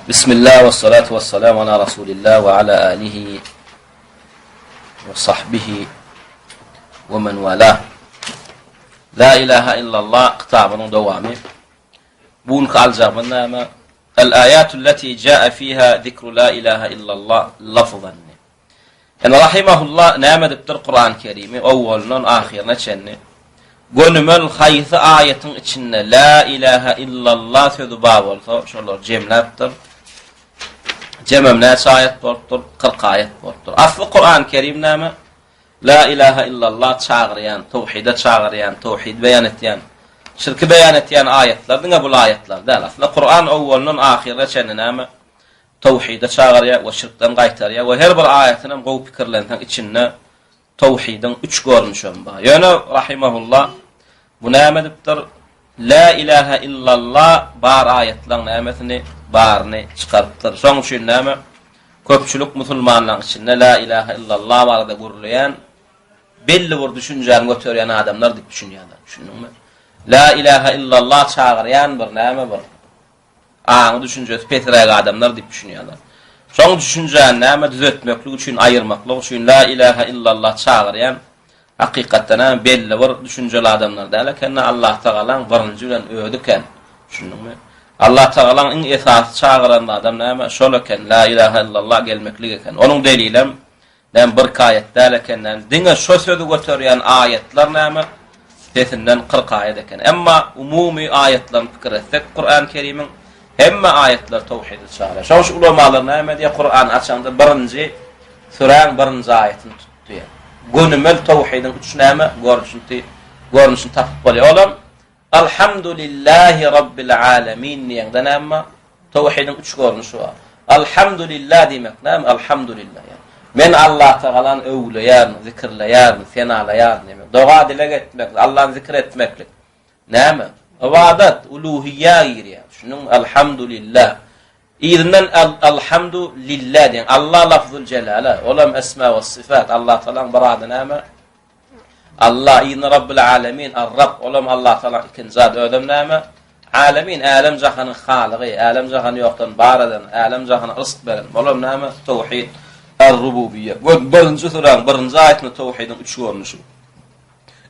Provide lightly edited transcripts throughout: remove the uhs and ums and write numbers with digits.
Bismillah we salatu we salam ala Rasulillah we ala alihi we sahbihi we men wala. La ilaha illallah kitabynyň dowamy. Bu günki aljagymyz näme? El ayatu allati jaa fiha zikru la ilaha illallah lafzan. Yani rahimahullah näme edipdir Kur'an-ı Kerimi owwalyndan ahyryna çenli gönümel haýsy aýatyň içinde la ilaha illallah sözi bar bolsa şolary jemläpdir. Jemem näçe aýat bolupdyr? 40 aýat bolupdyr. Asly Kur'an-ı Kerim näme? La ilaha illallah çagyrýan, towhide çagyrýan, towhid beýan etýän, şirki beýan etýän aýatlar diňe bul aýatlar däl. Aslynda Kuran owwalyndan ahyryna çenli näme? Towhide çagyrýar we şirkden gaýtarýar we her bir aýatyny hem gowy pikirlenseň içinde towhidiň üç görnüşem bar. Ýöne rahimahullah bu näme edipdir? La ilaha illallah bar aýatlaryň nämesini baryny çykarypdyr. Şoň üçin näme? Köpçülik musulmanlaryň içinde La ilaha illallah barada gürleýän belli bir düşünjäni göterýän adamlar diýip düşünýärler. Düşündiňmi? La ilaha illallah çagyrýan bir näme bir aňy düşünjesi pesräk adamlar diýip düşünýärler. Şoň düşünjäni näme düzetmeklik üçin, aýyrmaklyk üçin La ilaha illallah çagyrýan Hakykatdan hem belli bir düşünjeli adamlar däl ekende Allah Tagalaň birinji bilen özi eken. Düşündiňmi? Allah Tagalaň iň esasy çagyran adam näme? Şol eken. La ilaha illallah gelmeklik eken. Onuň delilem näme bir aýat däl eken. Näme? Diňe şo sözi göterýän aýatlar näme? Sesinden 40 aýat eken. Emma umumy aýatlaryny pikir etsek Kur'an Kerimiň hemme aýatlar towhide çagyrýar. Şoň üçin ulamalar näme diýýär? Kur'an açanda birinji süräň birinji aýatyny tut. Diýýär. Gönümel towhidiň üç näme görnüşini görnüşini tapyp bolýar. Olam Alhamdulillahi Rabbil alemin diýende näme? Towhidiň üç görnüşi bar. Alhamdulillah diýmek näme? Alhamdulillah. Yani. Men Allah Tagalany öwleýärin, zikirleýärin, senalaýaryn diýmek. Doga dileg etmek, Allahny zikir etmeklik. Näme? Ybadat, uluhiýä girýär. Düşündiňmi? Alhamdulillah. Yzyndan Alhamdu lillah diýen. Allah lafzul jelala. Olam esma we sifat. Allah Tagalaň bir ady näme? Allah yzyna Rabbul alamin, Ar-Rabb. Olam Allah Tagalaň ikinji ady. Özem näme? Alamin, älem jahanyň halygy, älem jahany ýokdan bar eden, älem jahana rysk beren. Olam näme? Towhid Ar-Rububiyye. Birinji suräň birinji aýatynda towhidiň üç görnüşi.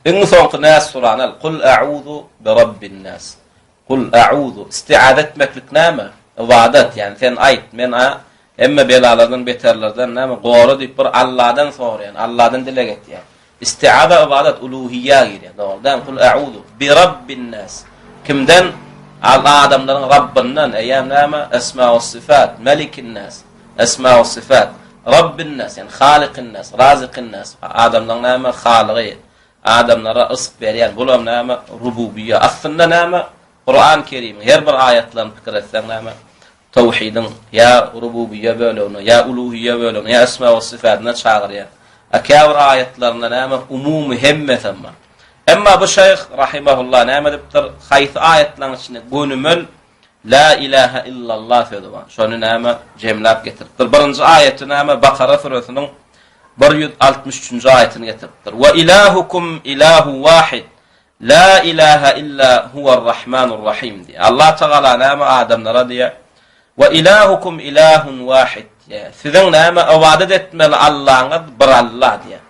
Iň soňky Nas surany al. Kul a'uzu bi rabbin nas. Kul a'uzu, istiaze etmeklik näme? Ybadat, ýagny sen aýt, men a hemme belalardan, beterlerden näme, gora diýip bir Alladan soraýan, Alladan dileg etýän. Istiaza ybadat, uluhiýýä girýär, dogry dälmi? Kul a'uzu bi rabbin nas. Kimden? Al adamlaryň Rabbyndan, eýýäm näme? Esma we sifat, melikin nas, esma we sifat, rabbin nas, ýagny halikin nas, razikin nas, adamlaryň näme? Halygy, Adamlara ysk berýän bulam näme? Rububiýe. Aslynda näme? Kuran Kerimiň her bir aýatlaryny pikir etseň näme? Towhidiň ýa rububiýe bölegine, ýa uluhiýe bölegine, ýa esma we syfatyna çagyrýar. A käbir aýatlarynda näme? Umumy hemmesem bar. Emma bu şeýh rahimehullah näme diýipdir? Haýsy aýatlaryň içinde gönümel La ilaha illallah sözi bar. Şony näme jemläp getiripdir. Birinji aýaty näme? Bakara süresiniň 163-nji aýatyny getiripdir. Wa ilahukum ilahu wahid. La ilaha illa huwar-rahmanur rahim diýýär. Allah Tagala näme adamlara diýýär? Wa ilahukum ilahun wahid diýýär. Siziň näme ybadat etmeli Allaňyz bir Allah diýýär.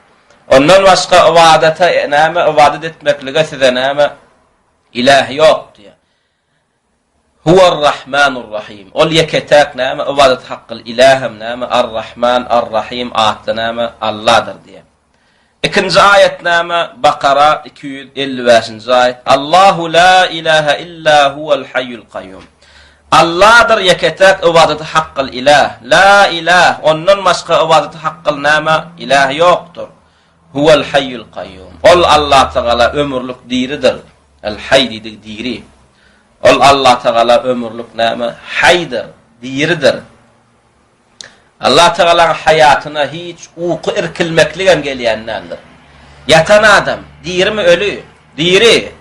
Ondan başga ybadata näme ybadat etmeklige size näme ilah ýok diýýär. Huwar-Rahmanur-Rahim. Ol ýeke-täk näme ybadat hakkyl ilähem näme Ar-Rahman, Ar-Rahim atly näme Alladyr diýen. Ikinji aýat näme Bakara 255-nji aýat. Allahu la ilaha illa huwal haýýul kaýýum. Alladyr ýeke-täk ybadat hakkyl iläh. La ilah, ondan başga ybadat hakkyl näme iläh ýokdur. Huwal haýýul kaýýum. Ol Allatagala ömürlik diridir. El haý diýdigi diri. Ol Allatagala ömürlik näme? Haýdyr, diridir. Allatagalaň haýatyna hiç uky irkilmekligem gelýän däldir. Ýatan adam dirimi öli? Diri.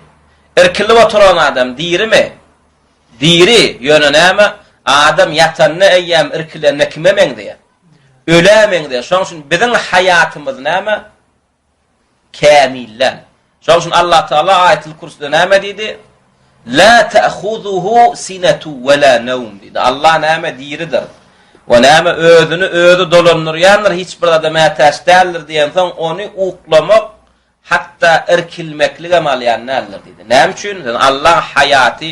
Irkilip oturan adam dirimi? Diri, ýöne näme? Adam ýatanda eýýäm irkilende kime meňzeýär? Ölä meňzeýär. Şonuň üçin biziň haýatymyz näme? Kämil däl. Şonuň üçin Allah Taala Aýatul Kürsüde näme diýdi? La ta'khuzuhu sinetu we la nawm diýdi. Allah näme diridir we näme özüni özi dolandyrýandyr, hiç bir zada mätäç däldir diýensoň, ony uklamak Hatda irkilmekligem alýan däldir diýdi. Näme üçin? Sebäbi Allaň haýaty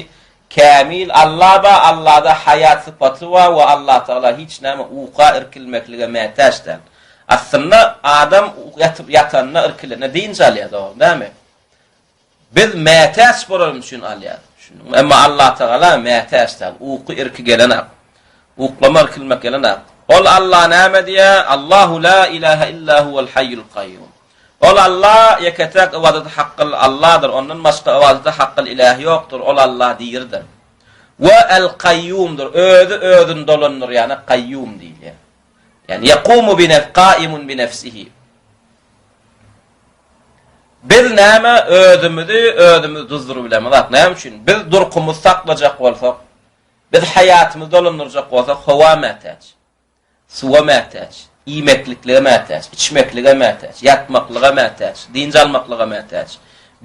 kämil, Alla bar, Allada haýat sypaty bar we Allatagala hiç näme uka irkilmeklige mätäç däl. Aslynda adam ýatyp ýatanda irkilende dynç alýar, dogry dälmi? Biz mätäç bolanymyz üçin alýarys. Düşündiňmi? Emma Allatagala mätäç däl. Uky irki gelenak. Uklama irkilmek gelenak. Ol Alla näme diýýär? Allahu la ilaha illa huwal haýýul kaýýum. Ol Alla, ýeke-täk ybadata hakgyl Alladyr, ondan başga ybadata hakgyl iläh ýokdur, ol Alla diridir. We El-Kaýýumdyr, özi özüni dolandyrýana Kaýýum diýilýär. Ýagny ýakumu bi nef kaimun bi nefsihi. Biz näme özümizi özümiz duzduryp bilemizok. Näme üçin? Biz durkumyzy saklajak bolsak, biz haýatymyzy dolandyrjak bolsak, howa mätäç. Suwa mätäç, iýmekliklige mätäç, içmeklige mätäç, ýatmaklyga mätäç, dynç almaklyga mätäç.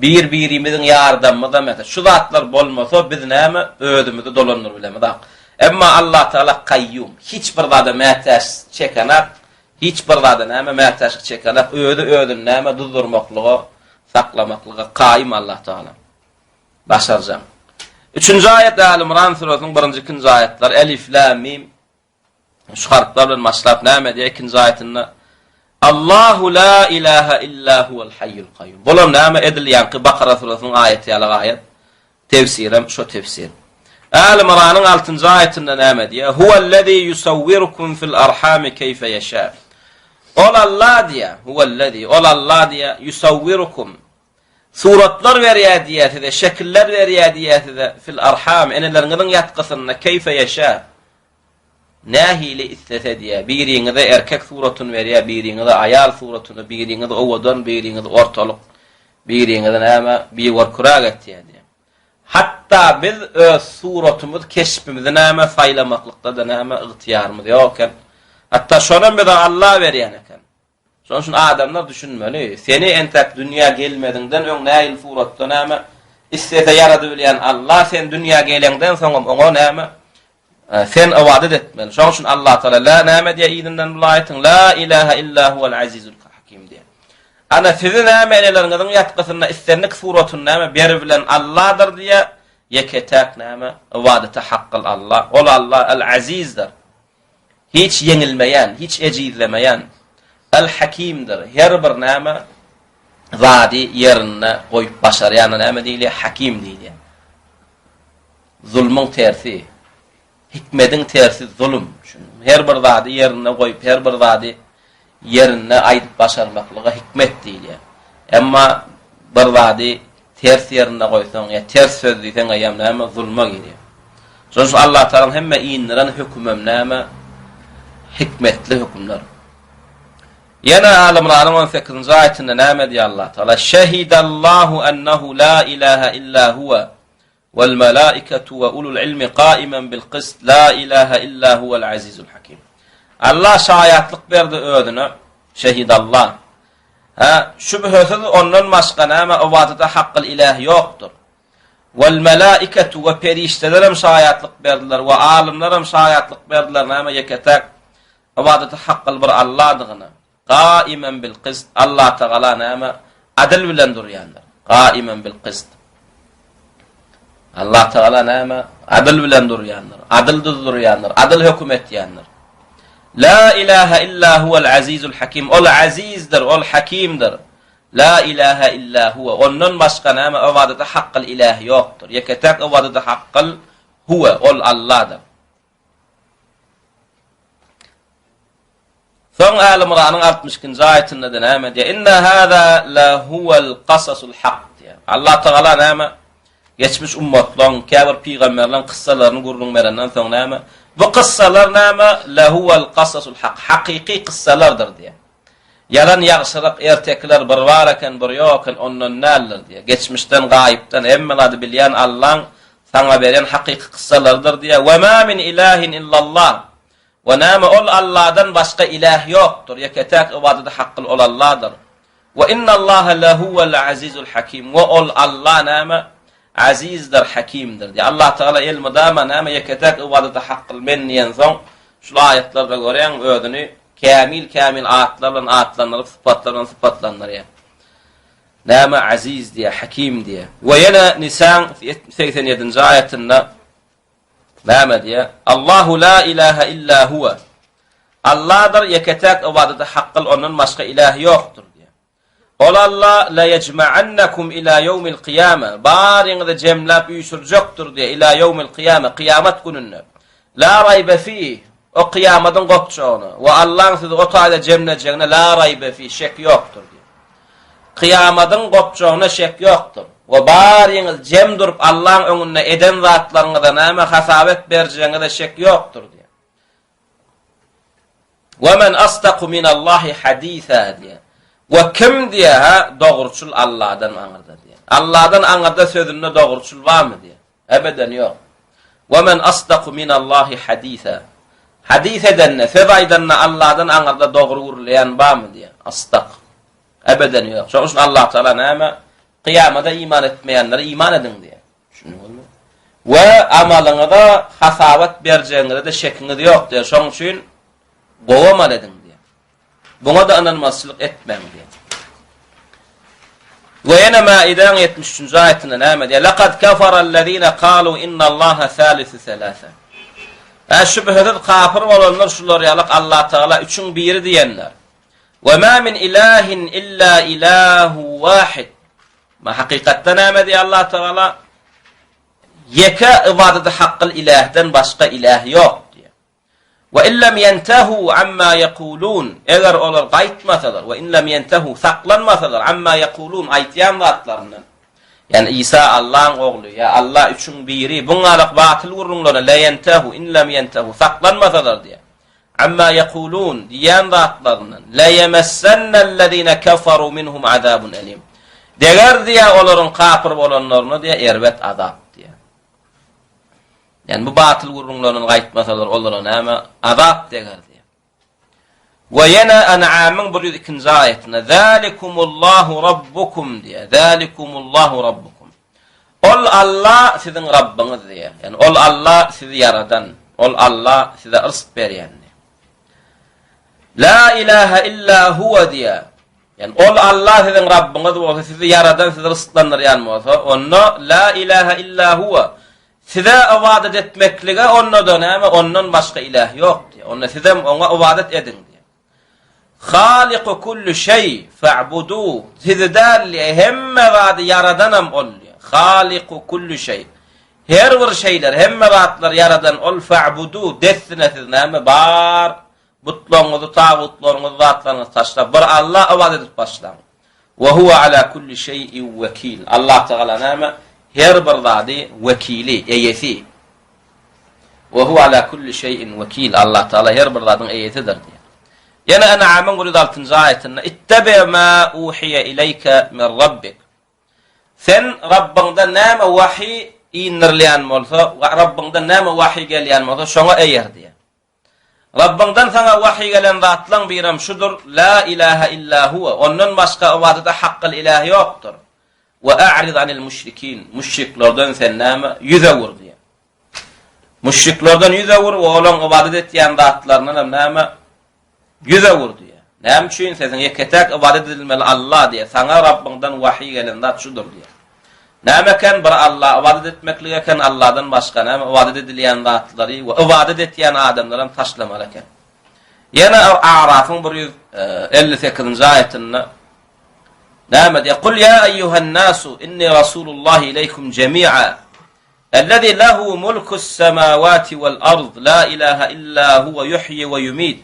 Bir-birimiziň ýardamymyza mätäç. Şu zatlar bolmasa, biz näme, özümizi dolandyryp bilemizok. Emma Allatagala Kaýýum, hiç bir zada mätäç çekenak, hiç bir zada näme, mätäçlik çekenak, özi özüni näme, duzdurmaklyga, saklamaklyga kaýym Allatagala. Başarjaň. Üçünji aýat Äl-Imran süresiniň birinji, ikinji aýatlary, Elif, Lam, Mim. Şu harplar bilen başlap näme diýýär ikinji aýatynda? Allahu la ilaha illa huwal hayyul kayyum. Bulam näme edil ýaňky Bakara surasynyň aýaty ýaly aýat. Tefsirem şo tefsir. Äl-Imranyň 6-njy aýatynda näme diýýär? Huwallazi yusawwirukum fil arhami keýfe ýeşa. Ol Allah diýýär, huwallazi, ol Allah diýýär, yusawwirukum. Suratlar berýär diýýär size, şekiller berýär diýýär size fil arham, eneleriňiziň ýatgysynda keýfe ýeşa. Nähili islese diýýär, biriňize erkek suratyny berýär, biriňize aýal suratyny, biriňizi owadan, biriňizi ortalyk, biriňizi näme, bigörküräk etýär diýýär. Hatda biz öz suratymyz, keşbimizi näme saýlamaklykda-da näme ygtyýarymyz ýok eken. Hatda şonam bize Alla berýän eken. Şonuň üçin adamlar düşünmeli. Seni entäk dünýä gelmeziňden öň nähili suratda näme islese ýaradybilýän Allah sen dünýä geleňden soňam oňa näme sen ybadat etmeli. Şonuň üçin Allah Taala la näme diýýär yzyndan bu aýatyň la ilaha illa huwal azizul hakim diýýär. Ana sizi näme eneleriňiziň ýatgysynda islendik suratyny näme beribilen Allahdyr diýýär. Ýeke-täk näme ybadata hakkyl Allah. Ol Allah al-azizdir. Hiç ýeňilmeýän, hiç ejizlemeýän Al-Hakimdir. Her bir näme zady ýerinde goýup başarýana näme diýilýär? Hakim diýilýär. Zulmuň tersi, hikmediň tersi zulum. Her bir zady ýerinde goýup, her bir zady ýerinde aýdyp başarmaklyga hikmet diýilýär. Emma bir zady ters ýerinde goýsaň ýa ters söz diýseň eýýäm näme zulma girýär. Şonuň üçin Allah Tagalaň hemme indiren hökümem näme? Hikmetli hökümler. Ýene Aly Imranyň 18-nji aýatynda näme diýýär Allah Tagala? Şehidallahu ennehu la ilaha illa huwa Wal malaikatu we ulul ilmi kaimen bil kyst la ilahe illa huwel azizul hakim. Allah şaýatlyk berdi özüne, şehidallah. Ha, şübhesiz ondan başga näme ybadata hakkyl iläh ýokdur. Wal malaikatu we perişdeler hem şaýatlyk berdiler we alymlar hem şaýatlyk berdiler näme ýeke-täk ybadata hakkyl bir Allahdygyna. Gaimen bil kyst, Allatagala näme? Adyl bilen durýandyr. Gaimen bil kyst. Allatagala näme? Adyl bilen durýandyr. Adyl duzdurýandyr. Adyl höküm etýändir. La ilaha illa huwal azizul hakim. Ol azizdir, ol hakimdir. La ilaha illa huwa. Ondan başga näme ybadata hakkyl ilah ýokdur. Ýeke-täk ybadata hakkyl huwa, ol Allahdyr. Soň Äl Ymranyň 62-nji aýatynda-da näme diýýär? Inna hada la huwal qasasul hak diýýär. Allah Tagala näme? Geçmiş ummatlaryň, käbir pygamberleriň kyssalaryny gürrüň berenden soň näme? Bu kyssalar näme? La huwal qasasul hak. Hakyky kyssalardyr diýýär. Ýalan ýagşylyk ertekiler bir bar eken, bir ýok eken, ondan däldir diýýär. Geçmişden, gaýypdan hemme zady bilýän Allaň. Saňa beren hakyky kyssalarydyr diýýär. Wa ma min ilahin illallah. We näme ol Alladan başga iläh ýokdur, ýeke-täk ybadata hakly ol Alladyr. We innallaha lehuwel azizul hakim. We ol Alla näme Azizdir, Hakimdir diýýär. Allah Tagala elmydama näme ýeke-täk ybadata hakly men diýensoň, şul aýatlarda görýäň özüni kämil-kämil atlar bilen atlandyryp, sypatlar bilen sypatlandyrýar. Näme Aziz diýýär, Hakim diýýär. We ýene Nisaň 87-nji aýatynda näme diýýär? Allahu la ilaha illa huwa. Alladyr ýeke-täk ybadata hakly ondan başga ilah ýokdur diýýär. Ol Alla la ýejma'annakum ila ýewmil kyýama, baryňyzy jemläp üýşürjekdir diýýär, ila ýewmil kyýama, kyýamat gününde. La raýbe fih, o kyýamadyň gopjagyna we Allaň sizi o taýda jemlejegine la raýbe fih, şek ýokdur diýýär. Kyýamadyň gopjagyna şek ýokdur we baryňyz jem durup Allaň öňünde eden zatlaryňyza näme hasabat berjegiňize şek ýokdur diýýär. We men asdaku minallahi hadisa diýýär. We kim diýýär, ha, dogruçyl Alladan aňyrda diýýär. Alladan aňyrda sözünde dogruçyl barmy diýýär. Ebeden ýok. We men asdaku minallahi hadisa. Hadis edende, söz aýdanda Alladan aňyrda dogry gürleýän barmy diýýär. Asdak. Ebeden ýok. Şonuň üçin Allah Taala näme? Kyýamada iman etmeýänlere iman ediň diýýär. Düşündiňizmi? We amalyňyza hasabat berjegiňize-de şekiňiz ýok diýýär. Şonuň üçin gowy amal ediň diýýär. Buňa-da ynanmazçylyk etmäň diýýär. We ýene Maidäň 73-nji aýatynda näme diýýär? Laqad kafarallazina qalu innallaha salisu salasa. Ä şübhesiz kafir bolanlar şular ýalyk Allah Taala üçüň biri diýenler. We ma min ilahin illa ilahu wahid. Ma hakykatda näme diýýär Allah Tagala? Ýeke ybadata hakkyl ilähden başga iläh ýok diýýär. Wa illam ýentehu amma ýekulun, eger olar gaýtmasalar, wa illam ýentehu saklanmasalar amma ýekulun aýtýan zatlaryndan. Ýani Isa Allaň ogly, ýa Allah üçüň biri, buňalak batyl gürrüňlere la ýentehu, illam ýentehu saklanmasalar diýýär. Amma ýekulun, diýýän zatlaryndan, leýemessennellezine keferu minhum azabun elim. Deger diýýär olaryň kapyr bolanlaryna diýýär erbet azap diýýär. Ýani bu batyl gürrüňlerinden gaýtmasalar olara näme azap deger diýýär. We ýene An'amyň 102-nji aýatynda Zalikumullahu rabbukum diýýär. Zalikumullahu rabbukum. Ol Alla siziň Rabbyňyz diýýär. Ýagny ol Alla sizi ýaradan, ol Alla size yrsk berýän diýýär. La ilaha illa huwa diýýär. Ýagny ol Alla siziň Rabbyňyz bolsa, sizi ýaradan, sizi rysglandyrýan bolsa, onda la ilaha illa huwa. Size ybadat etmeklige onda-da näme, ondan başga ilah ýok diýýär. Onda sizem oňa ybadat ediň diýýär. Halyku kulli şeý fa'budu sizi däl diýýär, hemme zady ýaradanam ol diýýär. Halyku kulli şeý. Her bir şeýleri, hemme zatlary ýaradan ol fa'budu dessine siz näme bar butlaryňyzy, tagutlaryňyzy, zatlaryňyzy taşlap bir Alla ybadat edip başlaň. We huwa ala kulli şeýin wekil. Allah Tagala näme? Her bir zady wekili, eýesi. We huwa ala kulli şeýin wekil. Allah Tagala her bir zadyň eýesidir diýýär. Ýene En'amyň 106-njy aýatynda Ittabi ma uhiýe ileýke min rabbik. Sen Rabbyňdan näme wahy indirilýän bolsa, Rabbyňdan näme wahy gelýän bolsa, şoňa eýer diýýär. Rabbyňdan saňa wahy gelen zatlaň birem şudur, La ilaha illa huwa, ondan başga ybadata hakkyl ilah ýokdur. We a'rid anil müşrikin, müşriklerden sen näme, ýüz öwür diýýär. Müşriklerden ýüz öwür we olaň ybadat etýän zatlaryndan hem näme, ýüz öwür diýýär. Näme üçin? Sesiň ýeke-täk ybadat edilmeli Alla diýýär. Saňa Rabbyňdan wahy gelen zat şudur diýýär. Näme eken? Bir Alla ybadat etmeklik eken, Alladan başga näme ybadat edilýän zatlary we ybadat etýän adamlaram taşlamaly eken. Ýene A'rafyň 158-nji aýatynda näme diýýär? Kul ýa eýýuhan nasu inni rasulullahi ileýkum jemi'a. Ellezî lehu mulkus semâvâti vel ard lâ ilâhe illâ huve yuhyi ve yumît.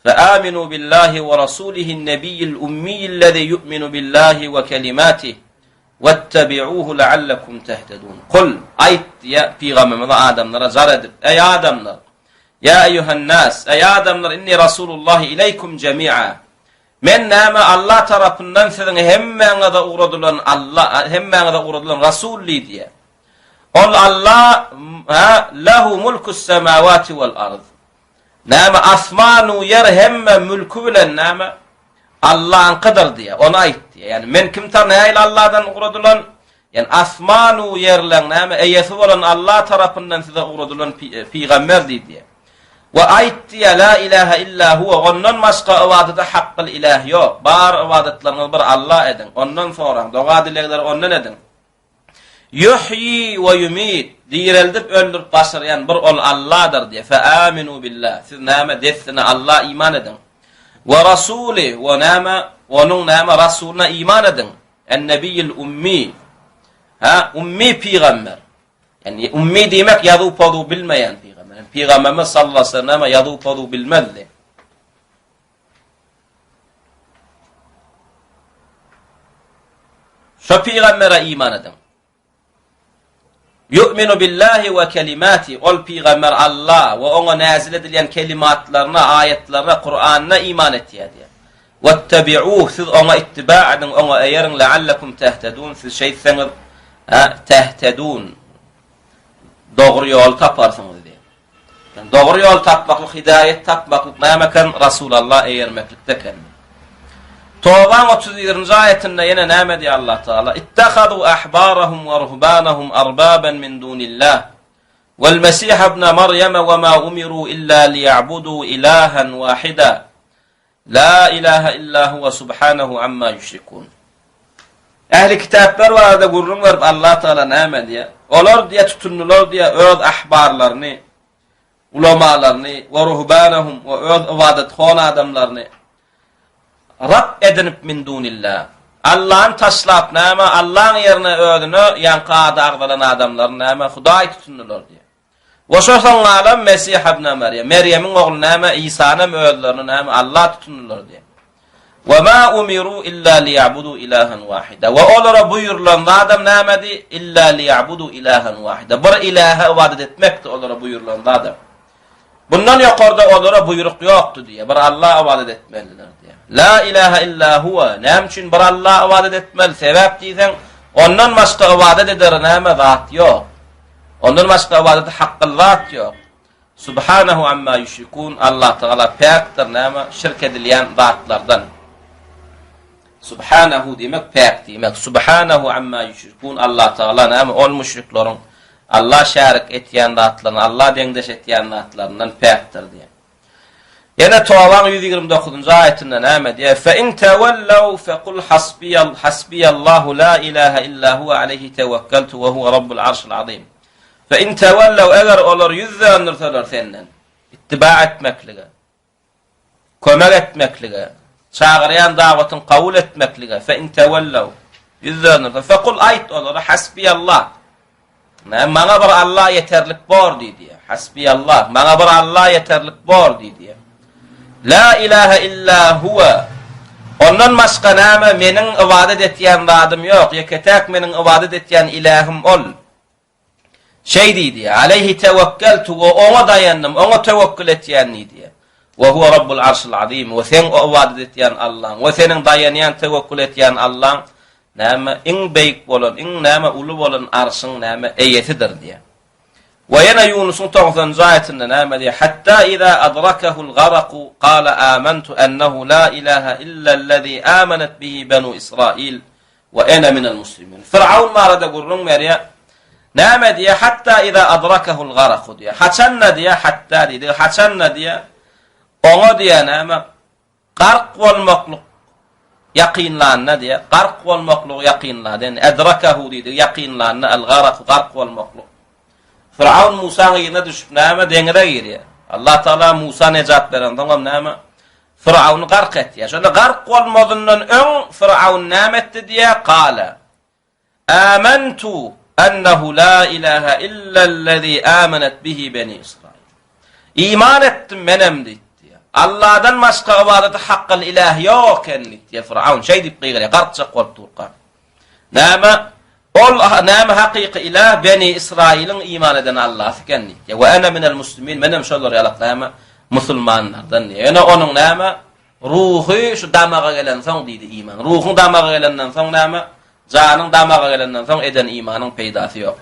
Feâminû billâhi ve rasûlihi'n nebiyyil ummiyyillezî yu'minu billâhi ve kelimatih vettebi'ûhu leallekum tehtedûn. Kul, aýt diýýär pygamberimize adamlara jar edip, eý adamlar! Ýa eýýuhen-nas, eý adamlar, inni rasulullahi ileýkum jemi'a. Men näme Allah tarapyndan siziň hemmäňize ugradylan Allah, hemmäňize ugradylan Rasul diýýär. Ol Alla, ha, lehu mulkus semawati wal ard. Näme asman u ýer hemme mülki bilen näme Allaňkydyr diýýär. Ony aýt diýýär. Ýani men kim tar nähili Alladan ugradylan? Ýani asman u ýerleň näme eýesi bolan Alla tarapyndan size ugradylan e, pygamber diýdi. We aýt diýýär, la ilaha illa huwa, ondan başga ybadata hakkyl ilah ýok. Bar ybadatlaryňyzy bir Alla ediň. Ondan soraň, doga dilegleri ondan ediň. Ýuhýi we ýumit, direldip öldürip başarýan bir ol Alladyr diýýär. Fe aminu billah. Siz näme dessine Alla iman ediň. We rasuli we näme onuň näme rasulyna iman ediň. En-nebiýil ummi. Ha, ummi pygamber. Ýani ummi diýmek ýazuw pozuw bilmeýän pygamber. Pygamberimiz sallallahu aleyhi ve sellem ýazuw pozuw bilmezdi. Şo pygambere iman ediň. Yu'minu billahi we kelimati ol pygamber Alla we oňa näzil edilýän kelimatlaryna, aýatlaryna, Kur'anyna iman etýär diýär. Wettabi'uh siz oňa ittiba ediň, oňa eýeriň leallekum tehtedun siz şeýtseňiz ha tehtedun dogry ýol taparsyňyz diýär. Yani dogry ýol tapmaklyk, hidaýet tapmaklyk näme eken? Rasulalla eýermeklikde eken. Tobaň 31-nji aýatynda ýene näme diýýär Allah Taala? Ittehadu ahbarahum we ruhbanahum arbaban min dunillah. Wal Mesih ibn Maryam we ma umiru illa liyabudu ilahan wahida. La ilaha illa huwa subhanahu amma yushrikun. Ähli kitaplar barada gürrüň berip Allah Taala näme diýýär? Olar diýýär tutundylar diýýär öz ahbarlaryny, ulamalaryny we ruhbanahum we öz ybadathon adamlaryny Rab edinip min dunillah. Allahny taşlap näme? Allaň ýerine özüne ýaňky ady agzalan adamlaryny näme? Hudaý tutundylar diýýär. We şo soň galan Mesih ibn Merýem, Merýemiň ogly näme, Isanam özlerini näme, Alla tutundylar diýýär. We ma umiru illa liýabudu ilahan wahida. We olara buýrulan zadam nämedi? Illa liýabudu ilahan wahida. Bir ilaha ybadat etmekdi olara buýrulan zadam. Bundan ýokarda olara buýruk ýokdy diýýär. Bir Alla ybadat etmeliler diýýär. La ilaha illa huwa. Näme üçin bir Alla ybadat etmeli? Sebäp diýseň, ondan başga ybadat edere näme zat ýok. Ondan başga ybadata hakgyl zat ýok. Subhanahu amma ýüşrikun, Allah Tagala päkdir näme şirk edilýän zatlardan. Subhanahu diýmek päk diýmek. Subhanahu amma ýüşrikun, Allah Tagala näme ol müşrikleriň Allah şärik etýän zatlaryny, Allah deňdeş etýän zatlaryndan päkdir diýýär. Ýene Tobaň 129-njy aýatynda näme diýýär? Fe in tewellaw fekul hasbiyal hasbiyallahu la ilaha illa huwa aleyhi tewekkeltu we huwa rabbul arşil azim. Fe in tewellaw eger olar ýüz döndürseler senden ittiba etmeklige, kömek etmeklige, çagyrýan dawatyň kabul etmeklige fe in tewellaw ýüz döndürse fekul aýt olara hasbiyallah Näme maňa bir Allah ýeterlik bor diýdi. Hasbiyallah, maňa bir Allah ýeterlik bor diýdi. La ilaha illa huwa. Ondan başga näme meniň ybadat etýän zadym ýok. Ýeke-täk meniň ybadat etýän ilahym ol. Şeý diýdi. Aleyhi tewekkeltu we oňa daýandym, oňa tewekkül etýän diýdi. We huwa rabbul arşil azim. We seň o ybadat etýän Allaň we seniň daýanýan, tewekkül etýän Allaň Näme, iň beýik bolan, iň näme uly bolan Arşyň näme eýesidir diýýär. We ýene Ýunusyň togsanynjy aýatynda näme diýýär? Hatta iza adrakahul garaku qala amantu ennehu la ilaha illellezî âmenet bihi benu Israil we ene minel muslimin. Firaun barada gürrüň berýär. Näme diýýär? Hatta iza adrakahul garaku diýýär. Haçanda diýýär, hatta diýdi. Haçanda diýýär? Oňa diýýär näme? Gark bolmaklyk ýakynlanda diýýär. Gark bolmaklygy ýakynlady. Ýani edrakahu diýdigi ýakynlanda al-garaku gark bolmaklyk. Firaun Musaň yzyna düşüp näme deňize girýär. Allah Taala Musa nejat berensoňam näme Firawny gark etýär. Şonda gark bolmazyndan öň Firaun näme etdi diýýär? Kala Âmentu ennehu lâ ilâhe illellezî âmenet bihi beni Israil. Iman etdim menem diýdi. Allahdan başga ybadata hakkyl ilah ýok eken diýdi. Firaun şeý diýip gygyrýar, garkjak bolup durka. Näme? Ol näme hakyky ilah beni Israiliň iman eden Allahsy eken diýdi. We ene minel muslimin, menem şolar ýalak näme musulmanlardan diýdi. Ýöne onuň näme ruhy şu damaga gelensoň diýdi iman. Ruhuň damaga gelenden soň näme Janyň damaga gelenden soň eden imanyň peýdasy ýok.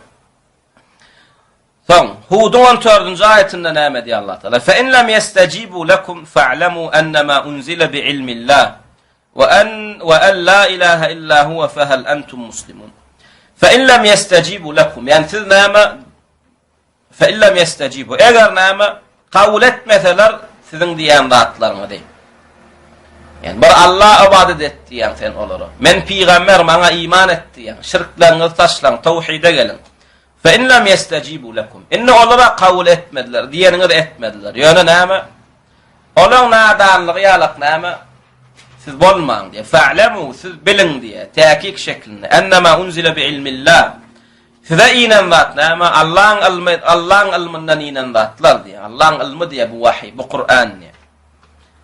Soň, Huduň on dördünji aýatynda näme diýýär Allah Taala? Fe in lem yestejibu lekum fa'lemu ennema unzile bi ilmillah we en we en la ilaha illa huwa fe hel entum muslimun. Fe in lem yestejibu lekum, ýani siz näme fe in lem yestejibu, eger näme kabul etmeseler siziň diýen zatlaryňyzy. Ýani bir Alla ybadat et diýýäň sen olara. Men pygamber, maňa iman et diýýäň. Şirkleriňizi taşlaň, tawhide geliň. Fe in lem ýestejibu lekum. Indi olara kabul etmediler, diýeniňizi etmediler. Ýöne näme? Olaň nadanlygy ýalak näme? Siz bolmaň diýe. Fa'lemu siz biliň diýe. Täkik şeklinde. Ennema unzile bi ilmillah. Size inen zat näme? Allaň ylmy, Allaň ylmyndan inen zatlar diýe. Allaň ylmy diýe bu wahy, bu Kur'an diýe.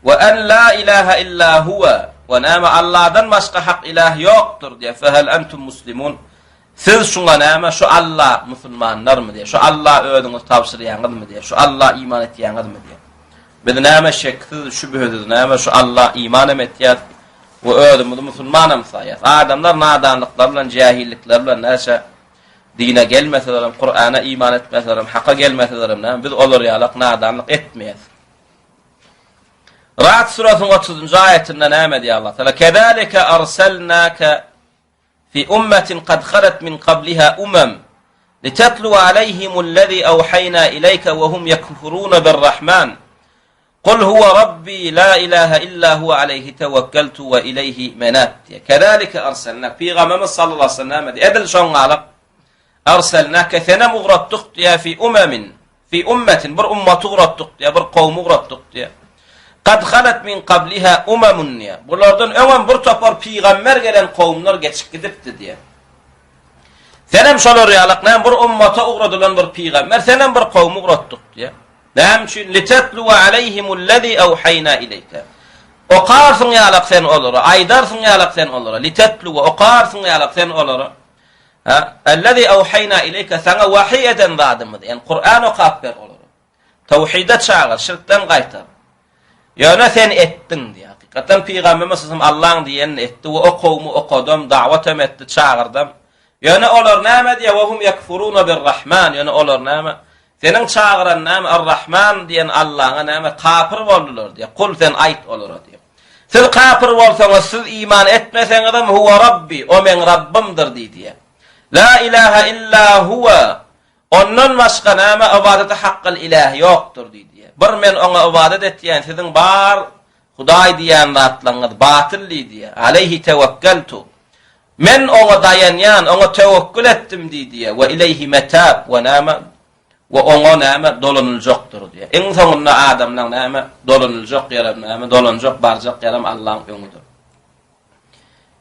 We en la ilaha illa huwa. We näme Allahdan başga hak ilah ýokdur diýe. Fe hel entum muslimun. Siz şuňa näme, şu Alla musulmanlarmy diýýär, şu Alla özüňizi tabşyrýaňyzmy diýýär, şu Alla iman etýäňizmi diýýär. Biz näme şeksiz, şübhesiz näme şu Alla iman hem etýäs we özümizi musulman hem saýýas. Adamlar nadanlyklary bilen, jähillikleri bilen näçe dine gelmeseler hem, Kur'ana iman etmeseler hem, haka gelmeseler hem näme biz olar ýalak nadanlyk etmeýäs. Ra'd surasynyň 30-njy aýatynda näme diýýär Allah Taala? Kezalika arsalnaka Fi ummetin kad halet min kabliha umem, litetluwe aleyhimullezî evhaynâ ileyke ve hum yekfurûne birrahman. Kul huwe Rabbi la ilahe illa huwe aleyhi tewekkeltu ve ileyhi menab diýýär. Kezalike arselnak. Pygamberimiz sallallahu aleyhi ve sellem diýýär. Edil şoň galyp arselnake senem ugratdyk diýýär fi umemin Fi ummetin, bir ummaty ugratdyk diýýär, bir kowumy ugratdyk diýýär. Kad halat min kabliha umamun diýýär. Bulardan öňem bir topar pygamber gelen kowumlar geçip gidipdi diýýär. Senem şolar ýalak, näme bir ummata ugradylan bir pygamber, senem bir kowumy ugratdyk diýýär. Näme üçin? Litetluwa aleyhimullezî awhaýna ileýke. Okarsyň ýalak sen olara, aýdarsyň ýalak sen olara. Litetluwa okarsyň ýalak sen olara. Ha, Ellezî awhaýna ileýke, saňa wahyý eden zadymyzy, ýagny Kur'an okap ber olara. Tawhide çagyr, şirkden gaýtar. Ýöne sen etdiň diýýär. Hakykatdan Pygamberimiz sallallahu Allaň diýenini etdi we o kowumy okadam, dawat hem etdi, çagyrdam. Ýöne olar näme diýýär? Wa hum yakfuruna bir-Rahman. Ýöne olar näme? Seniň çagyran näme Ar-Rahman diýen Allaňa näme kapyr boldular diýýär. Kul sen aýt olara diýýär. Siz kapyr bolsaňyz, siz iman etmeseňizem huwa Rabbi, o meň Rabbymdyr diý diýýär. La ilaha illa huwa, ondan başga näme ybadata hakgal iläh ýokdur diý diýýär. Bir men oňa ybadat etýän, siziň bar Hudaý diýýän zatlaryňyz batyl diý diýýär. Aleýhi tewekkeltu. Men oňa daýanýan, oňa töwekgül etdim diý diýýär. We ileýhi metab, we näme? We oňa näme dolanyljakdyr diýýär. Iň soňunda adamlaň näme dolanyljak ýerem näme dolanjak barjak ýerem Allaň öňüdir.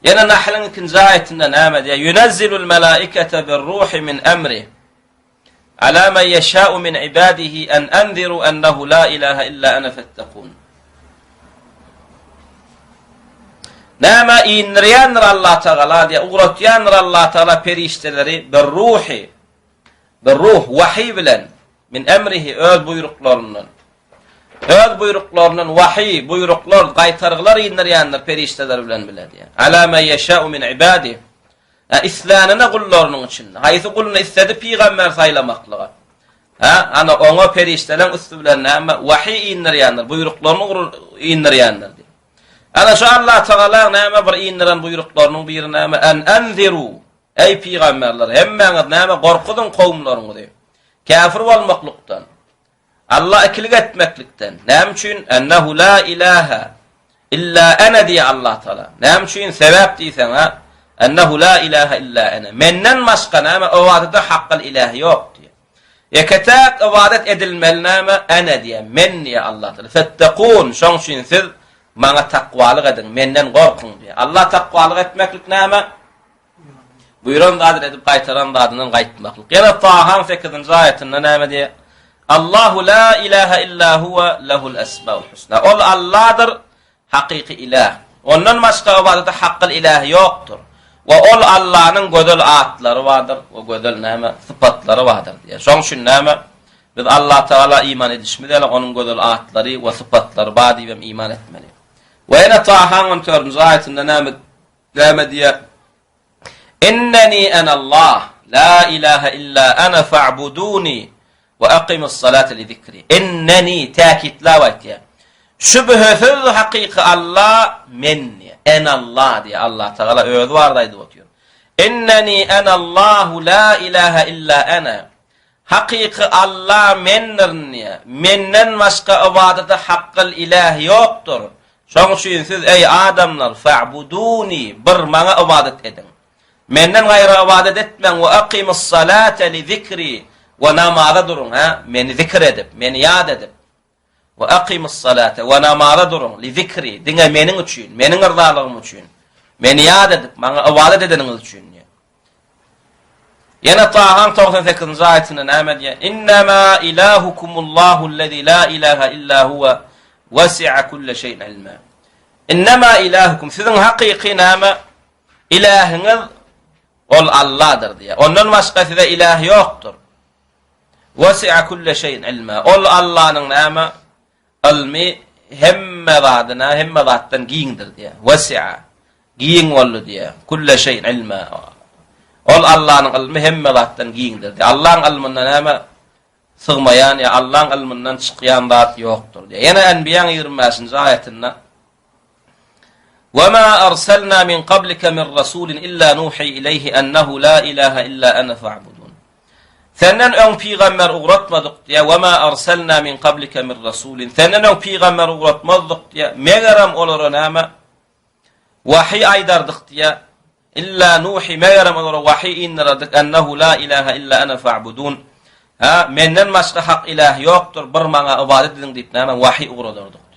Ýene Nahlyň ikinji aýatynda näme diýýär? Yunazzilul malaikata bir-ruhi min emri. Ala men ýeşâ'u min ibadihi en enziru ennehu la ilahe illa ene fettekûn. Näme indirýändir Allah Tagala diýe, ugratýandyr Allah Tagala perişdeleri bir ruhy, bir ruh, wahyý bilen min emrihi öz buýruklaryndan. Öz buýruklaryndan wahyý, buýruklar, gaýtargylar indirýändir perişdeler bilen bile diýe. Ala men ýeşâ'u min ibadihi. Hä, islänine gullarynyň içinde, haýsy guluny isledi pygamber saýlamaklyga. Hä, ana oňa perişdeleň üsti bilen näme wahyý indirýändir, buýruklaryny indirýändir diýip. Ana şu Allah Tagalaň näme bir indiren buýruklarynyň biri näme? En enziru Eý pygamberler, hemmäňiz näme gorkuzyň kowumlaryňyzy. Käfir bolmaklykdan. Alla ikilik etmeklikden. Näme üçin? Ennehu la ilaha illa ene diýýär Allah Taala. Näme üçin? Sebäp diýseň, ha? Ennehu la ilaha illa ene. Menden başga näme ybadata hakgal ilah ýok diýýär. Ýeke-täk ybadat edilmeli näme? Ene diýýär. Men diýýär Allah Taala. Fettekun. Şoň üçin siz maňa takwalyk ediň, menden gorkuň diýýär. Allah takwalyk etmeklik näme? Buýran zadyny edip gaýtaran zadyndan gaýtmaklyk. Ýene Tahaň 8-nji aýatynda näme diýýär? Allahu la ilaha illa huwa lahul asmaul husna. Ol Allahdyr, hakyky ilah. Ondan başga ybadata hakkyl ilah ýokdur. We ol Allanyň gözel atlary bardyr we gözel näme sypatlary bardyr diýýär. Şoň üçin näme? Biz Allah Taala iman edişimiz ýaly onuň gözel atlary we sypatlary bar diýip hem iman etmeli. We ýene Tahaň 14-nji aýatynda näme Näme diýýär? Inneni enallah, la ilaha illa ana fa'buduni. We aqimus-salate li zikri. Inneni täkitläp aýtýar. Şübhesiz hakyky Alla men diýýär. Enallah diýýär. Allah Tagala özi barada aýdyp otyr. Inneni enallahu la ilaha illa ene. Hakyky Alla mendirin diýýär. Menden başga ybadata hakgyl iläh ýokdur. Şoň üçin siz eý adamlar fa'buduni bir maňa ybadat ediň. Menden gaýra ybadat etmäň we aqimus-salate li zikri we namaza duruň hä meni zikr edip, meni ýat edip. We aqimus-salate we namaza duruň li zikri diňe meniň üçin, meniň yrzalygym üçin. Meni ýat edip, maňa ybadat edeniňiz üçin diýýär. Ýene Tahaň 98-nji aýatynda näme diýýär? Innema ilahukumullahu allazi la ilaha illa huwa wasi'a kulle şeyin ilma. Innema ilahukum siziň hakyky näme? Ilähiňiz ol Alladyr diýýär. Ondan başga size iläh ýokdur. Wasi'a kulle şeyin ilma. Ol Allanyň näme? Ylmy hemme zadyna, hemme zatdan giňdir diýýär. Wasi'a giň boldy diýýär. Kulle şeyin ilma. Ol Allanyň ylmy hemme zatdan giňdir diýýär. Allaň ylmynda näme sygmaýan ýa Allaň ylmyndan çykýan zat ýokdur diýýär. Ýene Enbiýaň 25-nji aýatynda Wa ma arsalna min qablika min rasulin illa nuhi ileýhi ennehu la ilaha illa ene fa'budun. Senden öň pygamber ugratmadyk diýä, wa ma arsalna min qablika min rasulin. Senden öň pygamber ugratmazdyk diýä, megerem olara näme wahy aýdardyk diýä. Illa nuhi, megerem olara wahy indirerdik, ennehu la ilaha illa ene fa'budun. Ha, menden başga hak ilah ýokdur, bir maňa ybadat ediň diýip näme wahy ugradardyk diýýär.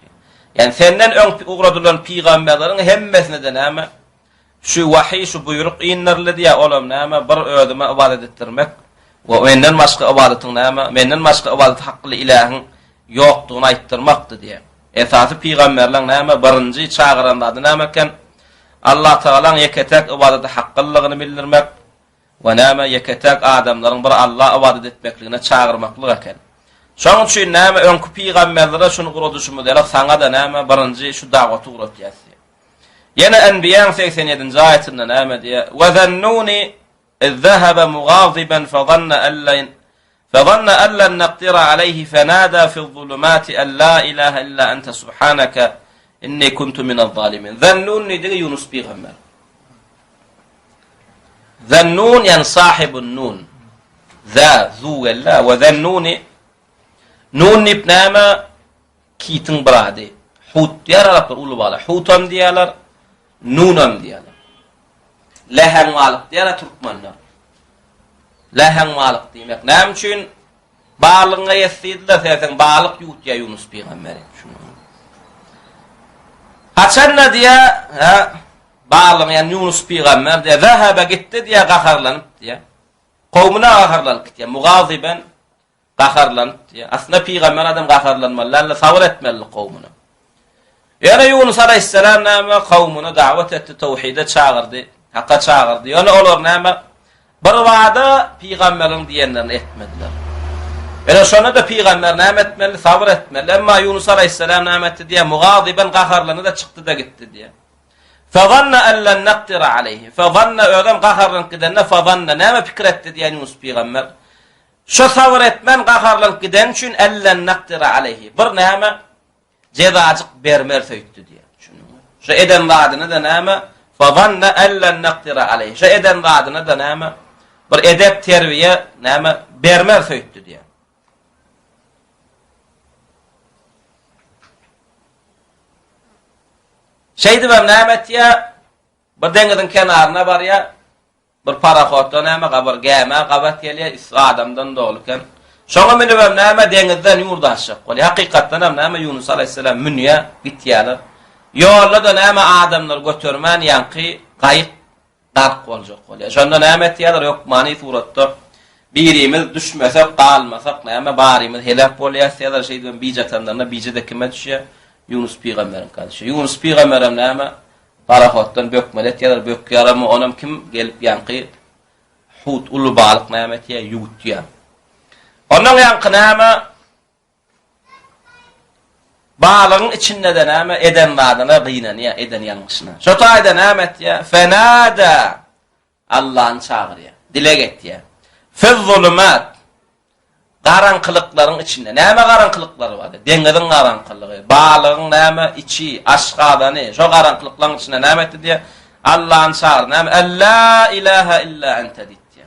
Ýani senden öň ugradylan pygamberleriň hemmesine-de näme şu wahy, şu buýruk indirildi diýýär, olam näme bir özüme ybadat etdirmek we menden başga ybadatyň näme, menden başga ybadat hakly ilahyň ýokdugyny aýtdyrmakdy diýýär. Esasy pygamberleň näme birinji çagyran zady näme eken? Allah Tagalaň ýeke-täk ybadata haklylygyny bildirmek we näme ýeke-täk adamlaryň bir Alla ybadat etmekligine çagyrmaklyk eken. Şoň üçin näme öňki pygamberlere şuny uradyşymyz ýaly saňa-da näme birinji şu dagwaty uratýas diýýär. Ýene Enbiýaň 87-nji aýatynda näme diýýär? We zennuni iz zehebe mugaziben fezanna en Fezanna en len nekdira aleyhi fenada fiz-zulumati en la ilahe illa ente subhaneke inni kuntu minez-zalimin. Zennun diýdigi Ýunus pygamber. Zennun ýani sahibun nun. Za, zu geldi. We zennuni Nun diýip näme? Kitiň bir ady. Hut diýer araplar uly bala. Hutam diýerler, nunam diýerler. Läheň balyk diýerler türkmenler. Läheň balyk diýmek. Näme üçin? Balygyňa ýet diýdiler, serseň balyk ýuwutýar Ýunus pygamberi. Haçanda diýä, ha, balygyň ýa Ýunus pygamber diýä, zahaba gitdi diýä gaharlanyp diýä. Kowmuna gaharlanyp gitýär. Mugaziben Gaharlanyp diýýär. Aslynda pygamber adam gaharlanmaly däldi, sabyr etmelidi kowmuna. Ýöne Ýunus alaýhyssalam näme kowmuna dawat etdi, towhide çagyrdy, haka çagyrdy. Ýöne olar näme birbada pygamberiň diýenlerini etmediler. Ýöne şonda-da pygamber näme etmeli? Sabyr etmeli. Emma Ýunus alaýhyssalam näme etdi diýýär? Mugazyban gaharlandy-da çykdy-da gitdi diýýär. Fazanna an lan naqdira aleýhi. Fazanna özem gaharlanyp gidende fazanna näme pikir etdi diýýär Ýunus pygamber. Şo sabyr etmän gaharlanyp gideni üçin ellen nakdira aleýhi. Bir näme jezajyk bermeris öýtdi diýýär. Düşündiňmi? Şo eden zadyny-da näme fazanna ellen nakdira aleýhi. Şo eden zadyny-da näme bir edep terbiýe näme bermeris öýtdi diýýär. Şeýdibem näme etýär? Bir deňiziň kenaryna barýar. Bir parahodda näme gabar gämä gabat gelýär, üsti adamdan doly eken. Şoňa münübem näme deňizden ýurda aşjak bolýar. Hakykatdanam näme Ýunus alaýhyssalam münýär, gitýärler. Ýolda-da näme adamlar götermän ýaňky gaýyk gark boljak bolýar. Şonda näme etýärler hökmany suratda birimiz düşmesek, galmasak näme barymyz heläk bolýas diýýärler. Şeýdibem bije atanlarynda bije-de kime düşýär? Ýunus pygamberiňkä düşýär. Ýunus pygamberem näme Parahoddan bökmeli etýärler, bökýärem, onam kim gelip ýaňky hut uly balyk näme etýär, ýuwutýar. Ondan ýaňky näme balygyň içinde-de näme eden zadyna gynanýar, eden ýalňyşyna. Şo taýda näme etýär? Fenada Allany çagyrýar, dileg etýär. Fiz-zulumat. Garaňkylyklaryň içinde näme garaňkylyklary bar? Deňiziň garaňkylygy, balygyň näme içi, aşgazany, şo garaňkylyklaryň içinde näme etdi diýýär? Allany çagyrdy. Näme? Alla ilaha illa ente diýdi.